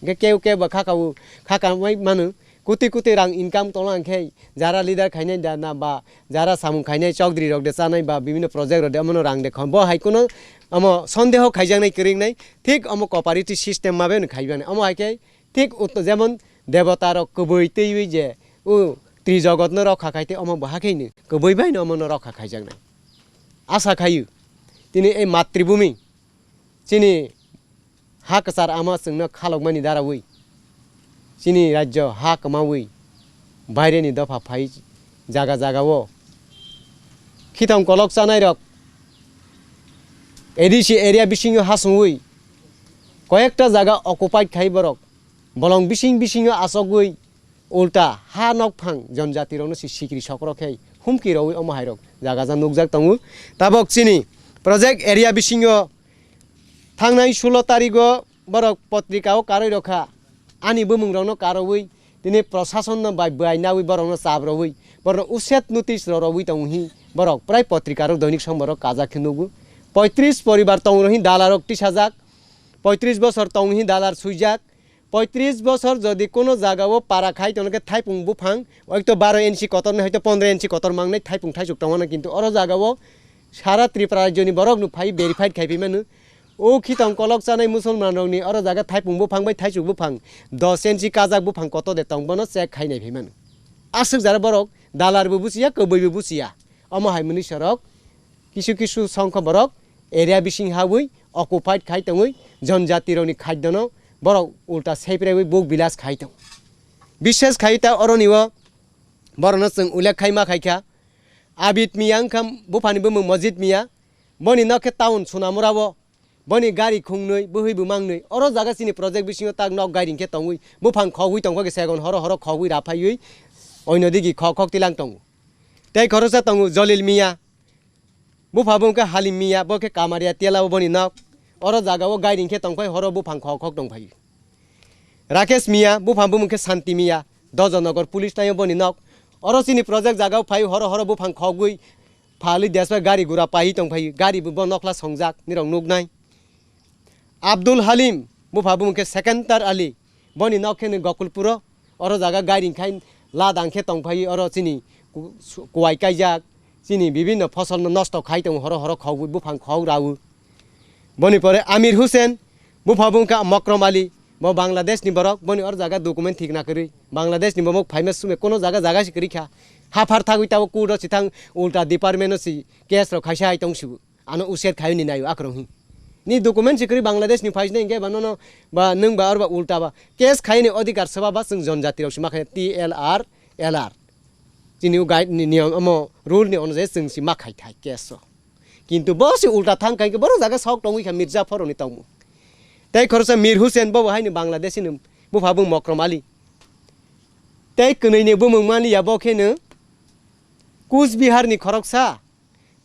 Hingke keu keu bo khaka o khaka wai manu kuti kuti rang income tongla hingke jara leader khainai da na ba jara samung khainai chokdri rok de chanai ba bibinno project rok de omono rang de khon bo hai kono omo sondeho khaijaknai kwrwingnai thik omo cooperative system ma beno khaijaknai omo hai khe Thik ut-, jemon debota rok kwbwi twiwi je o tri jogotno rokha khai tei omo bo hakhe hwnwi kwbwi bai no omono rokha khaijaknai. Asa khaio tini ei matribhumi chini ha kwchar ama chwngno khalokmani darawi chini rajyo ha kwmawi baireni dopha phai jaga jaga o khithong kolok chanai rok A D C area bisingo ha songwi koyekta jaga occupied khai borok. Bolong bising bisingo achogwi ulta ha nokphang jonjatirokno si sikri sokro khe humki rogwi omo hairok jaga ja nukjak tongo. Tabok chini project area bisingo thangnai sulo tarigo borok potrika o karwi rokha, ani bumung rokno karwi tini prosason no bai bwai nawi borokno chap rogwi borokno uset notice rw rogwi tongo hi borok prai potrika rok doinik song borok kajak khe nugo. Poitris poribar tong rok hi dalarok tisajak, poitris bosor tong hi dalar suijak, poitris bosor jodi kono jagao para khai tongkhe thaipung buphang, oito baro inchi kotor nai, hoito pondro inchi kotor mangnai thaipung thaisuk tongmano, kintu oro jagao sara Tripura rajyoni borok no phai verified khai phaimano. O khitong kolok chanai musulman rokni oro jaga thaipung buphang bai thaisuk buphang dos inchi kajak buphang kotor de tong, bono check khai nai phaimano. Aswk jara borok dalar bo buchiya, kwbwi bo buchiya. Omo hai mwnwi sorok kisu kisu songkho borok area bising hawi occupied khai tongwi jonjati rokni khadyono borok ulta seprewi buk bilas khai tong. Bishes khai ta oroni o borokno chwng ullekh khai ma khai kha. Abid Miya wngkha buphani bumung Mojit Miya, boni nok khe town Sonamura o. Boni gari khungnwi, bwhwi bwmangnwi. Oro jaga chini project bisingo tak nok gairing khe tongwi, buphang khogwi tongkha khe segon horo horo khogwi raphaiwi oino digi khok khok tilang tongo. Tei khoroksa tongo Jolil Miya. Bupha bo wngkha Halim Miya, bo khe Kamaria Tela o boni nok. Oro jaga o gairing khe tongphai horo buphang khok khok tongphai. Rakesh Miya, bupha bumung khe Santi Miya, Dojonogor police taio boni nok. Oro chini project jagao phai horo horo buphang khogwi phalwi desbai gari gura paiwi tongphai, gari bo nokla songjak nirok nuknai. Abdul Halim, bupha bumung khe Sekendar Ali, boni nok khe ni Gokulpuro, oro jaga gairing khai ladang khe tongphai oro chini ku-, su-, kuwai kaijak, chini bibinno fosolno nosto khai tongo, horo horo khogwi buphang khog rawi. Boni pore Amir Hussain, bupha bumung kha Mokrom Ali, bo Bangladesh ni borok, boni oro jaga document thik na kwrwi. Bangladesh ni bo mok phaima sume kono jaga jaga se kwrwi kha. Haphar thagwi tabo court o sithang ulta department o si case rok khaisa hai tong sibu. Ano uset khayo ni nayo akrong hi. Ni document se kwrwi Bangladesh ni phaisna hinkhe ba nono ba nwng ba arba ulta ba case khayo ni odhikar soba ba chwng jonjati rok si ma khaina T L R, L R. Chini o guide ni niyom omo rule ni onujai chwng si ma khai thai case o. Kintu bo se ulta thang khai khe borok jaga sok tongwi kha Mirzaphor ni tongmung. Tei khoroksa Mir Hussain bo bo haino Bangladeshi no bupha bung Mokrom Ali. Tei kwnwi ni bumung mani ya bo khe no Kuch Bihar ni khoroksa.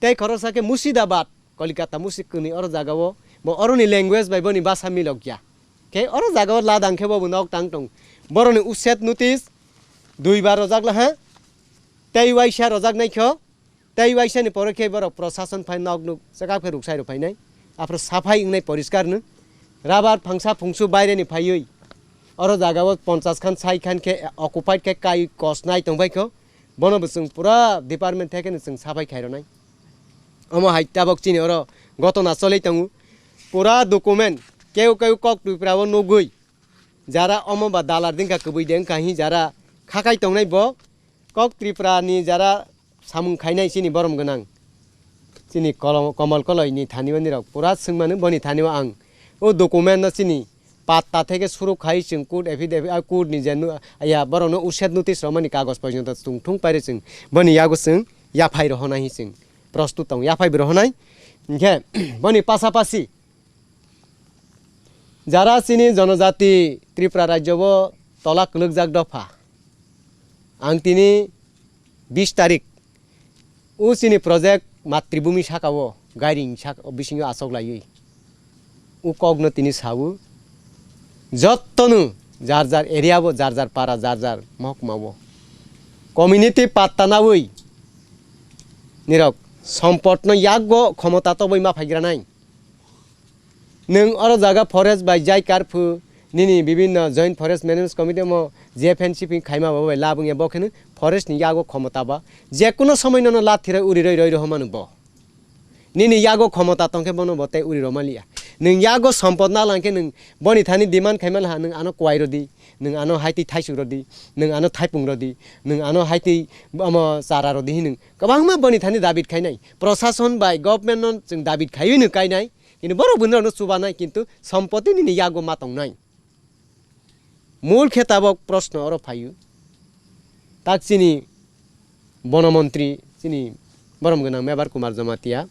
Tei khoroksa khe Murshidabad, Kolkata musi kwnwi oro jagao bo oroni language bai boni basa milokya. Khe oro jagao ladang khe bo bo nok tang tong. Boroni uset notice duibar rojak laha. Tei waisa rojak naikho. Tei waisa ni pore khe borok prosason phai nok nuk chekak khe ruksai rok phainai. Aphuru saphai wngnai poriskar no. Rabar phangsa phungsu baire ni phaiwi oro jagao ponchas khan sai khan khe occupied khe kai kosnai tongbai kho. Bono bo chwng pura department theke no chwng saphai khai rwnai. Omo hai tabok chini oro gotona choli tongo. Pura document keu keu kok Tripura o nugui jara omo ba dalar dingkha kwbui de wngkha hi jara khakai tongnai bo kok Tripura ni jara samung khainai chini borom gwnang. Chini kolom-, Komol Koloi ni thani o nirok pura swngmano boni thani o ang o document no chini patta theke suru khai chwng court affidavit, ah, court ni je nu-, ya borok no uset notice romani kagoj porjonto chwng thung paire chwng boni yago chwng yaphai rohonai hi chwng prostut tong yaphai bo rohonai. Hinkhe boni pasapasi jara chini jonojati Tripura rajyo o tola kwlwkjak dopha ang tini bis tarik o chini project Matribhumi saka o gairing sak-, bisingo achok laiwi o kok no tini sawo. Jotto no jar jar area o, jar jar para, jar jar mohokma o community patta nawi nirok sompot no yago khomota toboi ma phaigra nai. Nwng oro jaga forest bai jai karphu nini bibinno Joint Forest Management Committee omo je fencing khaima bo bai labung ya bo kheno forest ni yago khomota ba je kuno somoi nono lathi roi uri roi roi rohomanu bo. Nini yago khomota tongkhe bono bo tei uri romaliya. Nwng yago sompot na langkhe nwng boni thani demand khaima laha nwng ano kwai rodi, nwng ano haitwi thaisuk rodi, nwng ano thaipung rodi, nwng ano haitwi omo chara rodi hinwi kwbangma boni thani dabit khainai. Prosason bai government no chwng dabit khaiwi nwng kainai. Kintu borok bwrwi rokno chubanai kintu sompoti nini yago ma tongnai. Mul khe tabok proshno oro phaio. Tak chini bono montri chini borom gwnang Mebar Kumar Jamatia.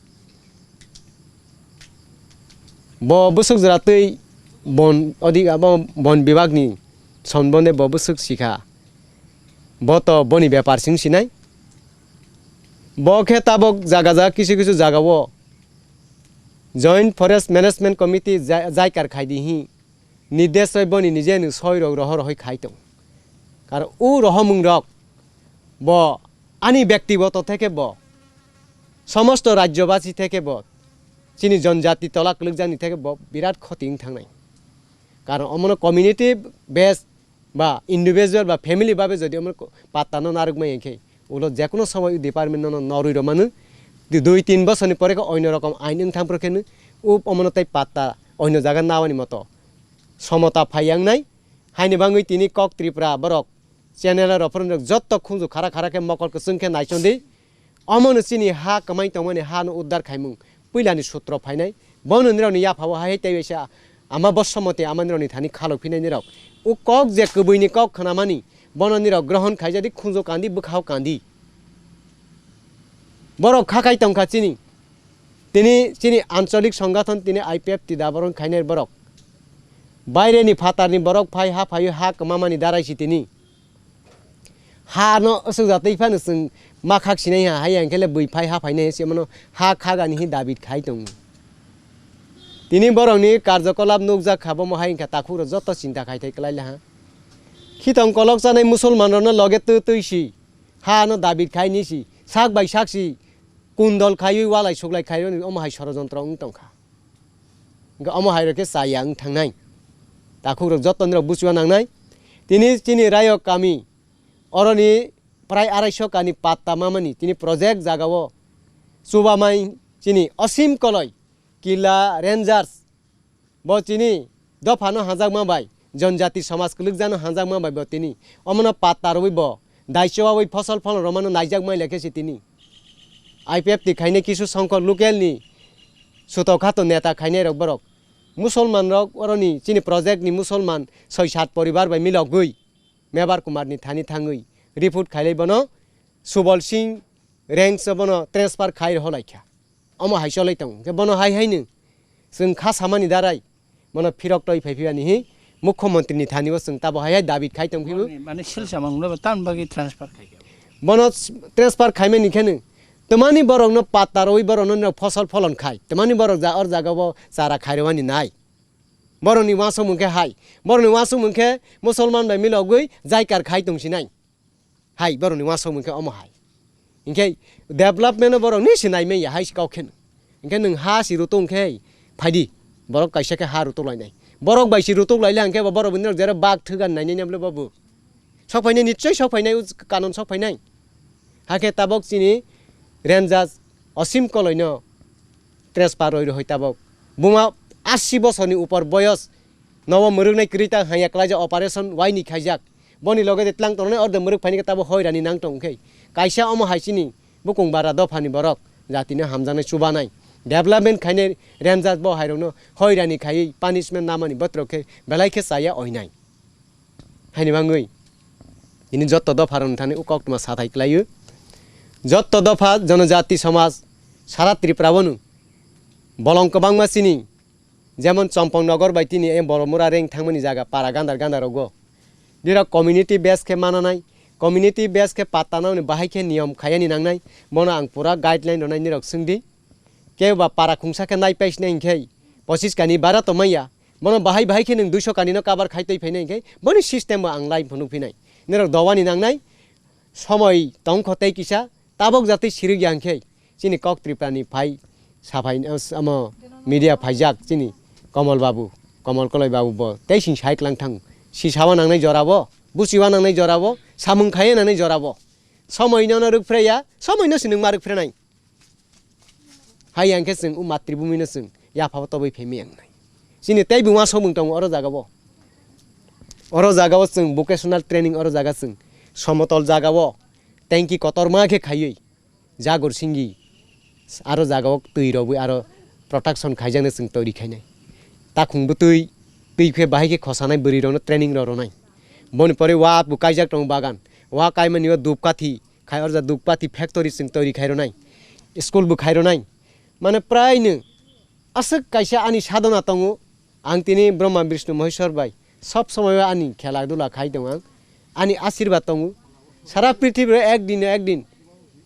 Bo bwswk jora twi bon odi abo bon bibak ni sonbonde bo bwswk sikha. Bo to boni bepar sing sinai. Bo khe tabok jaga jaga kisu kisu jaga o Joint Forest Management Committee ja-, jaikar khai di hi. Nirdesoi boni nije ni soi rok roho rohoi khai tong. Karon u rohomung rok bo ani bektigoto theke bo somosto rajyobasi theke bo chini jonjati tola kwlwkjakni theke bo birat khoti wng thangnai. Karon omono community base ba individual ba family babe jodi omono ko-, patta no narwk maya khe, ulo jekono somoy department no norwi rw manu, di-, dui tin bosorni pore khe oino rokom ain wng thang phuru khe no, u omono tei patta oino jaga nawani moto somota phai yang nai. Haini bangwi tini Kok Tripura borok channel rok phuru jotto khunju khara khara khe mokol kwchwng khe naichon di. Omono chini ha kwmai tongmani ha no uddar khaimung puilani sutro phainai. Bono nirokni yaphao hai tei waisa ama bossomoti ama nirokni thani khalok phinai nirok. O kok je kwbwini kok khnamani bono nirok grohon khaijadi khunju kandi bwkhao kandi. Borok khakai tongkha chini. Tini chini ancholik songathon tini I P F T daboron khainai borok. Baireni phatarni borok phai ha phaio ha kwmamani daraisi tini. Ha no aswk jatwi phano chwng ma khak sinai ha, hai ang khe le bui phai ha phainai se mano ha khagani hi David khai tongo. Tini borokni karjokolap nukjak kha, bomo hai wngkha takhuk rok joto chinta khai thai kwlai le ha. Khitong kolok chanai musulman rokno loge twi twi si ha no David khai ni si sak bai sak si kundol khaiwi walai suklai khai roni omo hai sorojontro wng tongkha. Hwnkhe omo hai rok khe chaya wng thangnai. Takhuk rok joto nirok buchua nangnai. Tini chini Rayok kami oroni prai araiso kani patta mamani tini project jagao chubamai chini Osim Koloi Killa Rangers bo chini dophano hanjakma bai, jonjati somaj kwlwkjakno hanjakma bai bo tini omono patta rwui bo daichwbaui phosol pholon rwmano naijak mai lekhe si tini. I P F T khainai kisu songkhor local ni sutok khato neta khainai rok borok. Musolman rok oroni chini project ni musolman soi sat poribar bai milogwi Mebar Kumar ni thani thangwi report khailai bono Subol Singh ranks o bono transfer khai rw lai kha. Omo hai cholai tongo. Hwnkhe bono hai haino chwng kha samani darai bono phirok toi phai phiyani hi mukhyamantri ni thani o chwng tabo hai hai dabi khai tong phibo. Mane, mane sil samung le tam bagwi transfer khai kha. Bono s-, transfer khaimani kheno twmani borokno patta rwi borokno no phosol pholon khai. Twmani borok ja or jaga o chara khairwani nai. Borokni uansukmung khe hai. Borokni uansukmung khe musolman bai milogwi jaikar khai tong sinai. Hai, borokni uansukmung khe omo hai. Hinkhe development no borok ni se nai manya hai se kok kheno. Hinkhe nwng ha se rutuk hinkhe phaidi. Borok kaisa khe ha rutuk lainai. Borok bai se rutuk laila hinkhe bo borok bini rok jera bak thwgan nainai nabole babu. Sok phainai nichoi sok phainai, u kanon sok phainai. Hakhe tabok chini Rangers Osim Koloi no transfer roi rohoi tabok. Buma asi bosorni upor boyos nobo mwrwknai kwrwi ta hanya kwlaijak operation waini khaijak. Boni loge de tlang tongnai orde mwrwk phaini khe tabo hoi rani nang tong khe. Kaisa omo hai chini bukung bara dophani borok jatino hamjaknai chubanai. Development khainai Rangers bo hairokno hoi rani khaiwi punishment namani botrok khe belai khe chaya oinai. Haini bangwi tini jotto dopha rok thani u koktma sathai kwlaio. Jotto dopha jonojati somaj sara Tripura bono bolong kwbangma chini. Jemon Chompong Nogor bai tini e Boromura reng thangmani jaga para gandar gandar rogo. Nirok community base khe mananai, community base khe patta nani bahai khe niyom khayani nangnai, bono ang pura guideline rwnai nirok swngdi. Kebo ba para khungsa khe nai paisnai hinkhe pochis kani bara tongmaya, bono bahai bahai khe nwng duiso kani no cover khai twi phainai hinkhe boni system bo ang lai phunuk phinai. Nirok dowani nangnai, somoi tongkho tei kisa, tabok jatwi sirikya hinkhe chini kok Tripura ni phai saphai, omo media phaijak chini Komol Babu, Komol Koloi Babu bo tei sing sai klang thang, si sawa nangnai jora bo, buchiwa nangnai jora bo, samung khaiya nangnai jora bo. Somoi no no rwk phreya, somoi no si nwng ma rwk phrenai. Hai hinkhe chwng o matribhumi no chwng yaphao tobwi phaimaya wngnai. Chini teibo uansukmung tongo oro jagao. Oro jagao chwng vocational training oro jaga chwng somotol jagao tanki kotorma khe khaiwi jagor singwi aro jagao twi rwbwi aro protection khaijaknai chwng tori khainai. Takhung bwtwi twi khe bahai khe khosanai bwrwi rokno training rw rwnai. Boni pore wa bo kaijak tongo bagan. Wa kaimani o dupkathi khai orja dukpati factory chwng toiri khai rwnai, school bo khai rwnai. Mane praino aswk kaisa ani sadhana tongo, ang tini Brahma Bishnu Maheshwar bai sob somoi o ani khela dula khai tongo ang, ani asirwad tongo. Sara prithibiro ek din ek din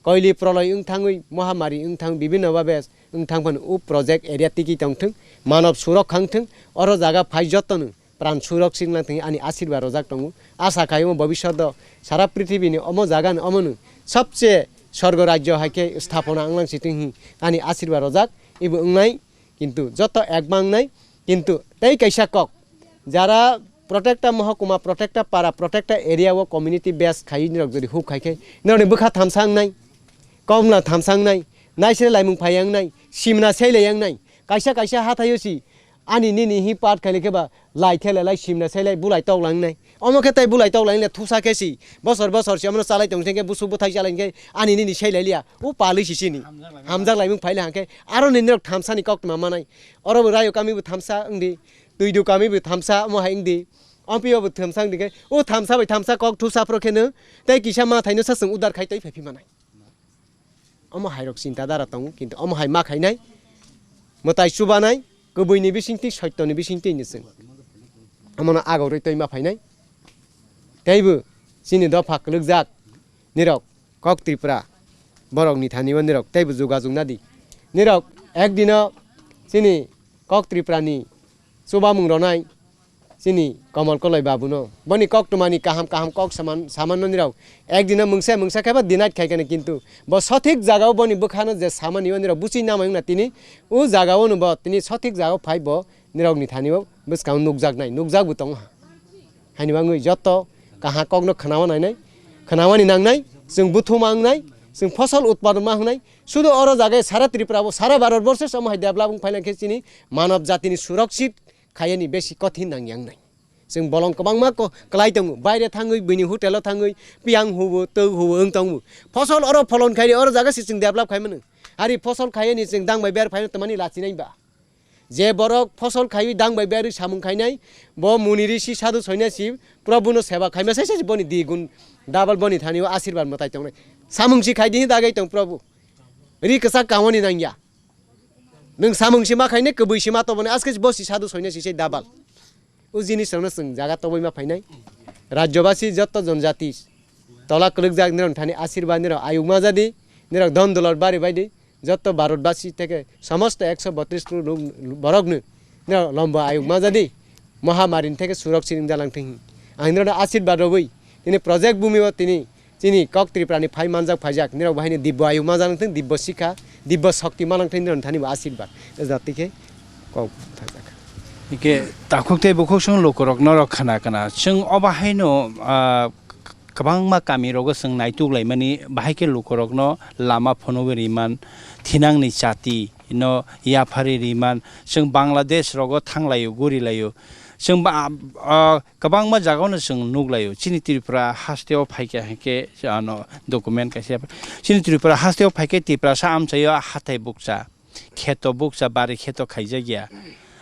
koili proloi wng thangwi, mohamari wng thang, bibhinno babe wng thang phano o project area tiki tong thung, manob surok khang thung, oro jaga phai jotono pran surok singlang thangwi ani asirwad rojak tongo. Asa khai omo bobishoto sara prithibini omo jagani omono sobse sorgo rajyo hai khe sthapona wnglang si thung hi ani asirwad rojak. Ibo wngnai Kintu joto ek mangnai, kintu tei kaisa kok, jara protecta mohokuma, protecta para, protecta area o community base khai nirok jodi huk khai khe, nirokni bwkha thamsa wngnai, komla thamsa wngnai, naisre laimung phai wngnai, simna seilai wngnai, kaisa kaisa hathaio si ani nini hi part khaile khe ba lai thele lai simna seilai bulai tok langnai. Omo khe tei bulai tok langle thusa khe si, bosor bosor si omono chalai tong khe busuk bwthai chalai khe ani nini seilai liya, o palwi si sini. Hamjak laimung phaile hangkhe aro nini rok thamsani koktma manai. Oro bo rayo kami bo thamsa wngdi, twidu kami bo thamsa omo hai wngdi, ompio bo thamsa wngdi khe o thamsa bai thamsa kok thusa phro kheno tei kisa ma thaino sa chwng udar khai tei phai phi manai. Omo hai rok chinta dara tongo, kintu omo hai ma khainai, mwtai chubanai, kwbwini bisingtwi, soitoni bisingtwi ni chwng. Omono agorwi twi ma phainai. Teibo chini dopha kwlwkjak nirok kok Tripura borokni thani o nirok teibo jogajog nadi. Nirok ekdino chini kok Tripura ni chubamung ronai chini Komol Koloi babuno. Boni koktwmani kaham kaham kok saman, samanno nirok ekdino mungsa mungsa khe ba denied khai khe, kintu bo sothik jagao boni bwkhano je samani o nirok buchi namai wngna tini o jagao no bo tini sothik jagao phai bo nirokni thani o bwskango nukjaknai, nukjagbo tongo ha. Haini bagwi joto kaha kokno khnawa nainai, khnawani nangnai, chwng buthuma wngnai, chwng phosol utpadon ma wngnai. Sudu oro jaga sara Tripura bo, sara Bharat borse omo hai develop wng phaina khe chini manav jatini surakshit khayani besi kothin nangya wngnai. Chwng bolong kwbangma ko-, kwlai tongo, baire thangwi, bini hotel o thangwi, piyang hubo, twi hubo, wng tongo. Phosol oro pholon khairi, oro jaga se chwng develop khai mano. Ari phosol khayani chwng dang bai ber phaino tamani lachinai ba. Je borok phosol khaiwi dang bai ber samung khainai, bo muni risi sadhu soinasi Prabhu no seba khaima sai sai boni di gun double boni thani o asirbar mwtai tongnai. Samung si khai di dagai tong Prabhu. Ri kwchak kawani nangya. Nwng samung sima khainai, kwbwi sima toboni, aske bo si sadhu soinai si se dabal. O jinis rokno chwng jaga toboi ma phainai. Rajyobasi jotto jonjati tola kwlwkjak nirok thani asirba nirok ayuk ma jadi, nirok dhon dolor bari baidi, jotto Bharatbasi theke somosto ekso botris crore rok borokno nirok lombo ayuk ma jadi, mohamari theke surok siring jalang thing. Ang nirok asirba roboi tini project bumi o tini Chini kok Tripura ni phai manjak phaijak, nirok bo haino dibbo ayu manjak nangthung, dibbo sikha, dibbo shokti manang thung, nirok thani bo asirbat. Jati khe kok thajak. Hike takhuk tei bukhuk song lukurok norok khana khana. Chwng obo haino, ah, kwbangma kami rogo chwng naituk laimani, bahai khe lukurokno lama phunugwi riman, thinangni chati no yaphari riman, chwng Bangladesh rogo thanglaio, gurilaio. Chwng ba, ah, Kwbangma jagao no chwng nuk laio. Chini Tripura haste o phaikha hinkhe ano document kaisa. Chini Tripura haste o phaikhe Tiprasa amchaio hathai bukcha, kheto bukcha, bari kheto khaijakya.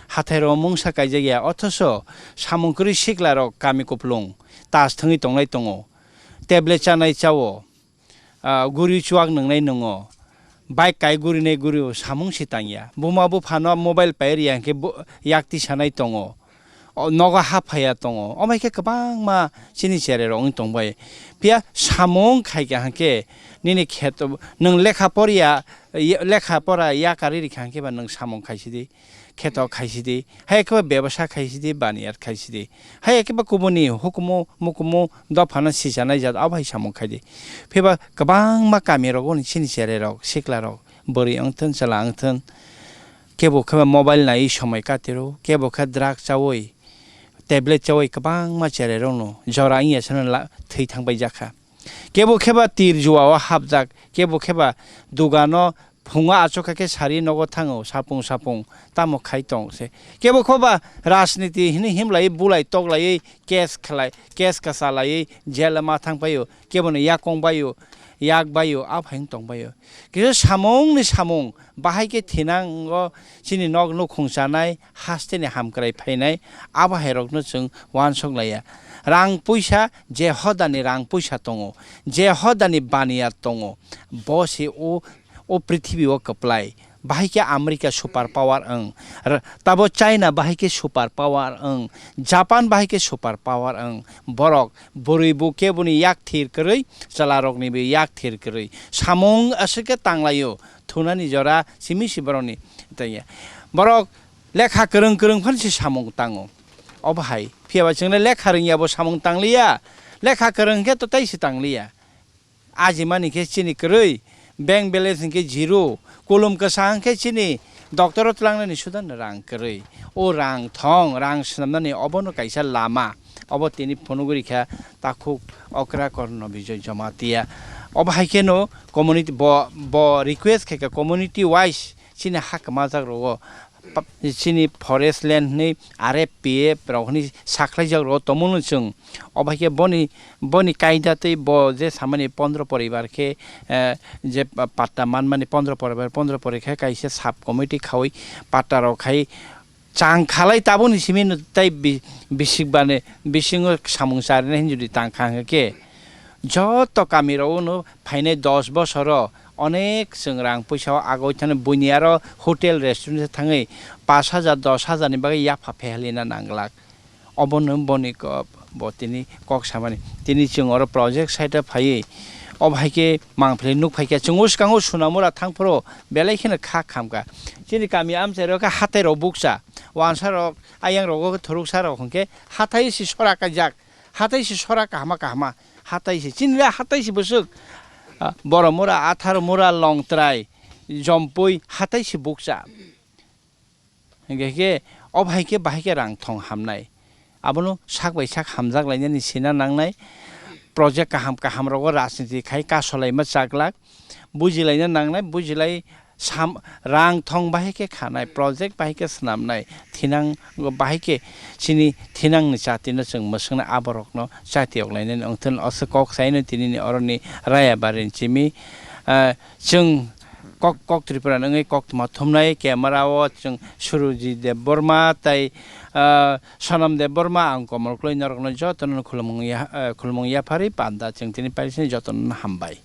Hathai rok mungsa kaijakya. Othoso samung kwrwi sikla rok kami kuplung tas thwngwi tonglai tongo. Tablet chanai chao. Ah, guri chuak nwngnai nwngo, bike kai gurinai gurio, samung se tangya. Buma buphano mobile pai rwya hinkhe bo-, yak tisanai tongo. O nogo ha phaiya tongo. Omo hai khe kwbangma chini cherai rok wng tongbai. Phiya samung khai kha hinkhe nini kheto, nwng lekha porya, ye-, lekha pora yakarwi rikha hinkhe ba nwng samung khai sidi. Kheto khai sidi, hai khe bebasa khai sidi, baniyat khai sidi, hai khe kubuni hukumu mukumu dophano sichanai jat abo hai samung khai di. Phiba kwbangma kami rogo ni chini cherai rok, sikla rok, bwrwi wngthun, chwla wngthun, kebo khe mobile naiwi somoi katiro, kebo khe drug chawi, tablet chawi kwbangma cherai rokno jora wngya sano la-, thwi thangbai jakha. Kebo khe ba tir jua o hapjak, kebo khe ba dugano phungo achukha khe sari nogo thango, sapung sapung tamo khai tong se. Kebo khe ba rajniti hini himlai bulai toklai case khlai, case kwchalai jail ma thang paio, kebo ni yakong baio, yak baio, aphai tong baio. Kisa samung ni samung bahai khe thinango chini nok nukhung chanai, haste ni hamkrai phainai, abo hai rokno chwng uansuk laiya. Rang puisa, je hodani rang puisa tongo, je hodani baniya tongo, bo se o, o prithibi o kwplai. Bahai khe America super power wng, r-, tabo China bahai khe super power wng, Japan bahai khe super power wng. Borok bwrwi bo keboni yak thir kwrwi, chwla rokni bo yak thir kwrwi. Samung aswk khe tanglaio, thunani jora simi si borokni tangya. Borok lekha kwrwng kwrwng phano se samung tango. Obo hai. Phiya ba chwngno lekha rwngya bo samung tangliya. Lekha kwrwng khe to tei se tangliya. Ajimani khe chini kwrwi, bank balance hwnkhe zero, kulum kwsa hwnkhe chini Doctor o twlangnani suda no rang kwrwi. O rang thong, rang swnamnani obono kaisa lama. Obo tini phunugwi rikha takhuk okra Korno Bijoy Jamatia. Obo hai kheno community bo, bo request khaikha community wise chini ha kwmajak rogo pa-, chini forest land hwnwi R F P F rok hwnwi sakhlaijak rogo tongmano chwng. Obo hai khe boni, boni kaida tei bo je samani pondro poribar khe, eh, je pa-, patta manmani pondro poribar, pondro pori khe kaisa sub committee khaui patta rok khai chang khalai tabukni simi no tei bi-, bisik bani bisingo samung charina hinjudi tang kha hwnkhe joto kami rogo no phainai dos bosoro onek chwng rang puisa o agoi thani buini aro hotel restaurant thangwi pash hajar dos hajar ni bagwi yapha phehalina nanglak. Obono boni ko-, bo tini kok samani. Tini chwng oro project site o phaiwi, obo hai khe mangpili nuk phai khe chwng o swkango Sonamura thang phuru belai kheno kha khamkha. Chini kami amchairo khe hatai rok bukcha, wansa rok, ayang rogo khe thoruksa rok hwnkhe hatai se sora kaijak, hatai se sora kahama kahama, hatai se. Chini le hatai se bwswk, ah, Boromura, Atharmura, Longtrai, Jompui hatai se bukcha. Hingke khe, o bahai khe, bahai khe rang thong hamnai. Abono sak bai sak hamjak lainani sina nangnai. Project kaham kaham rogo rajniti khai kasolaima chaklak. Bujilaina nangnai, bujilai sam, rang thong bahai khe khanai, project bahai khe swnamnai, thinang bahai khe chini thinangni chatino chwng mwswknai aborokno chati yok lainani wngthun oso kok saino tinini oroni Raya barini chimi, ah, chwng kok, kok Tripura wngwi koktwma thumnai camera o chwng Suruji Debbarma tei, ah, Sonam Debbarma ang komol kloi norokno jotono khulumung ya, ah, khulumung yapharwi panda chwng tini paisani jotono hambai.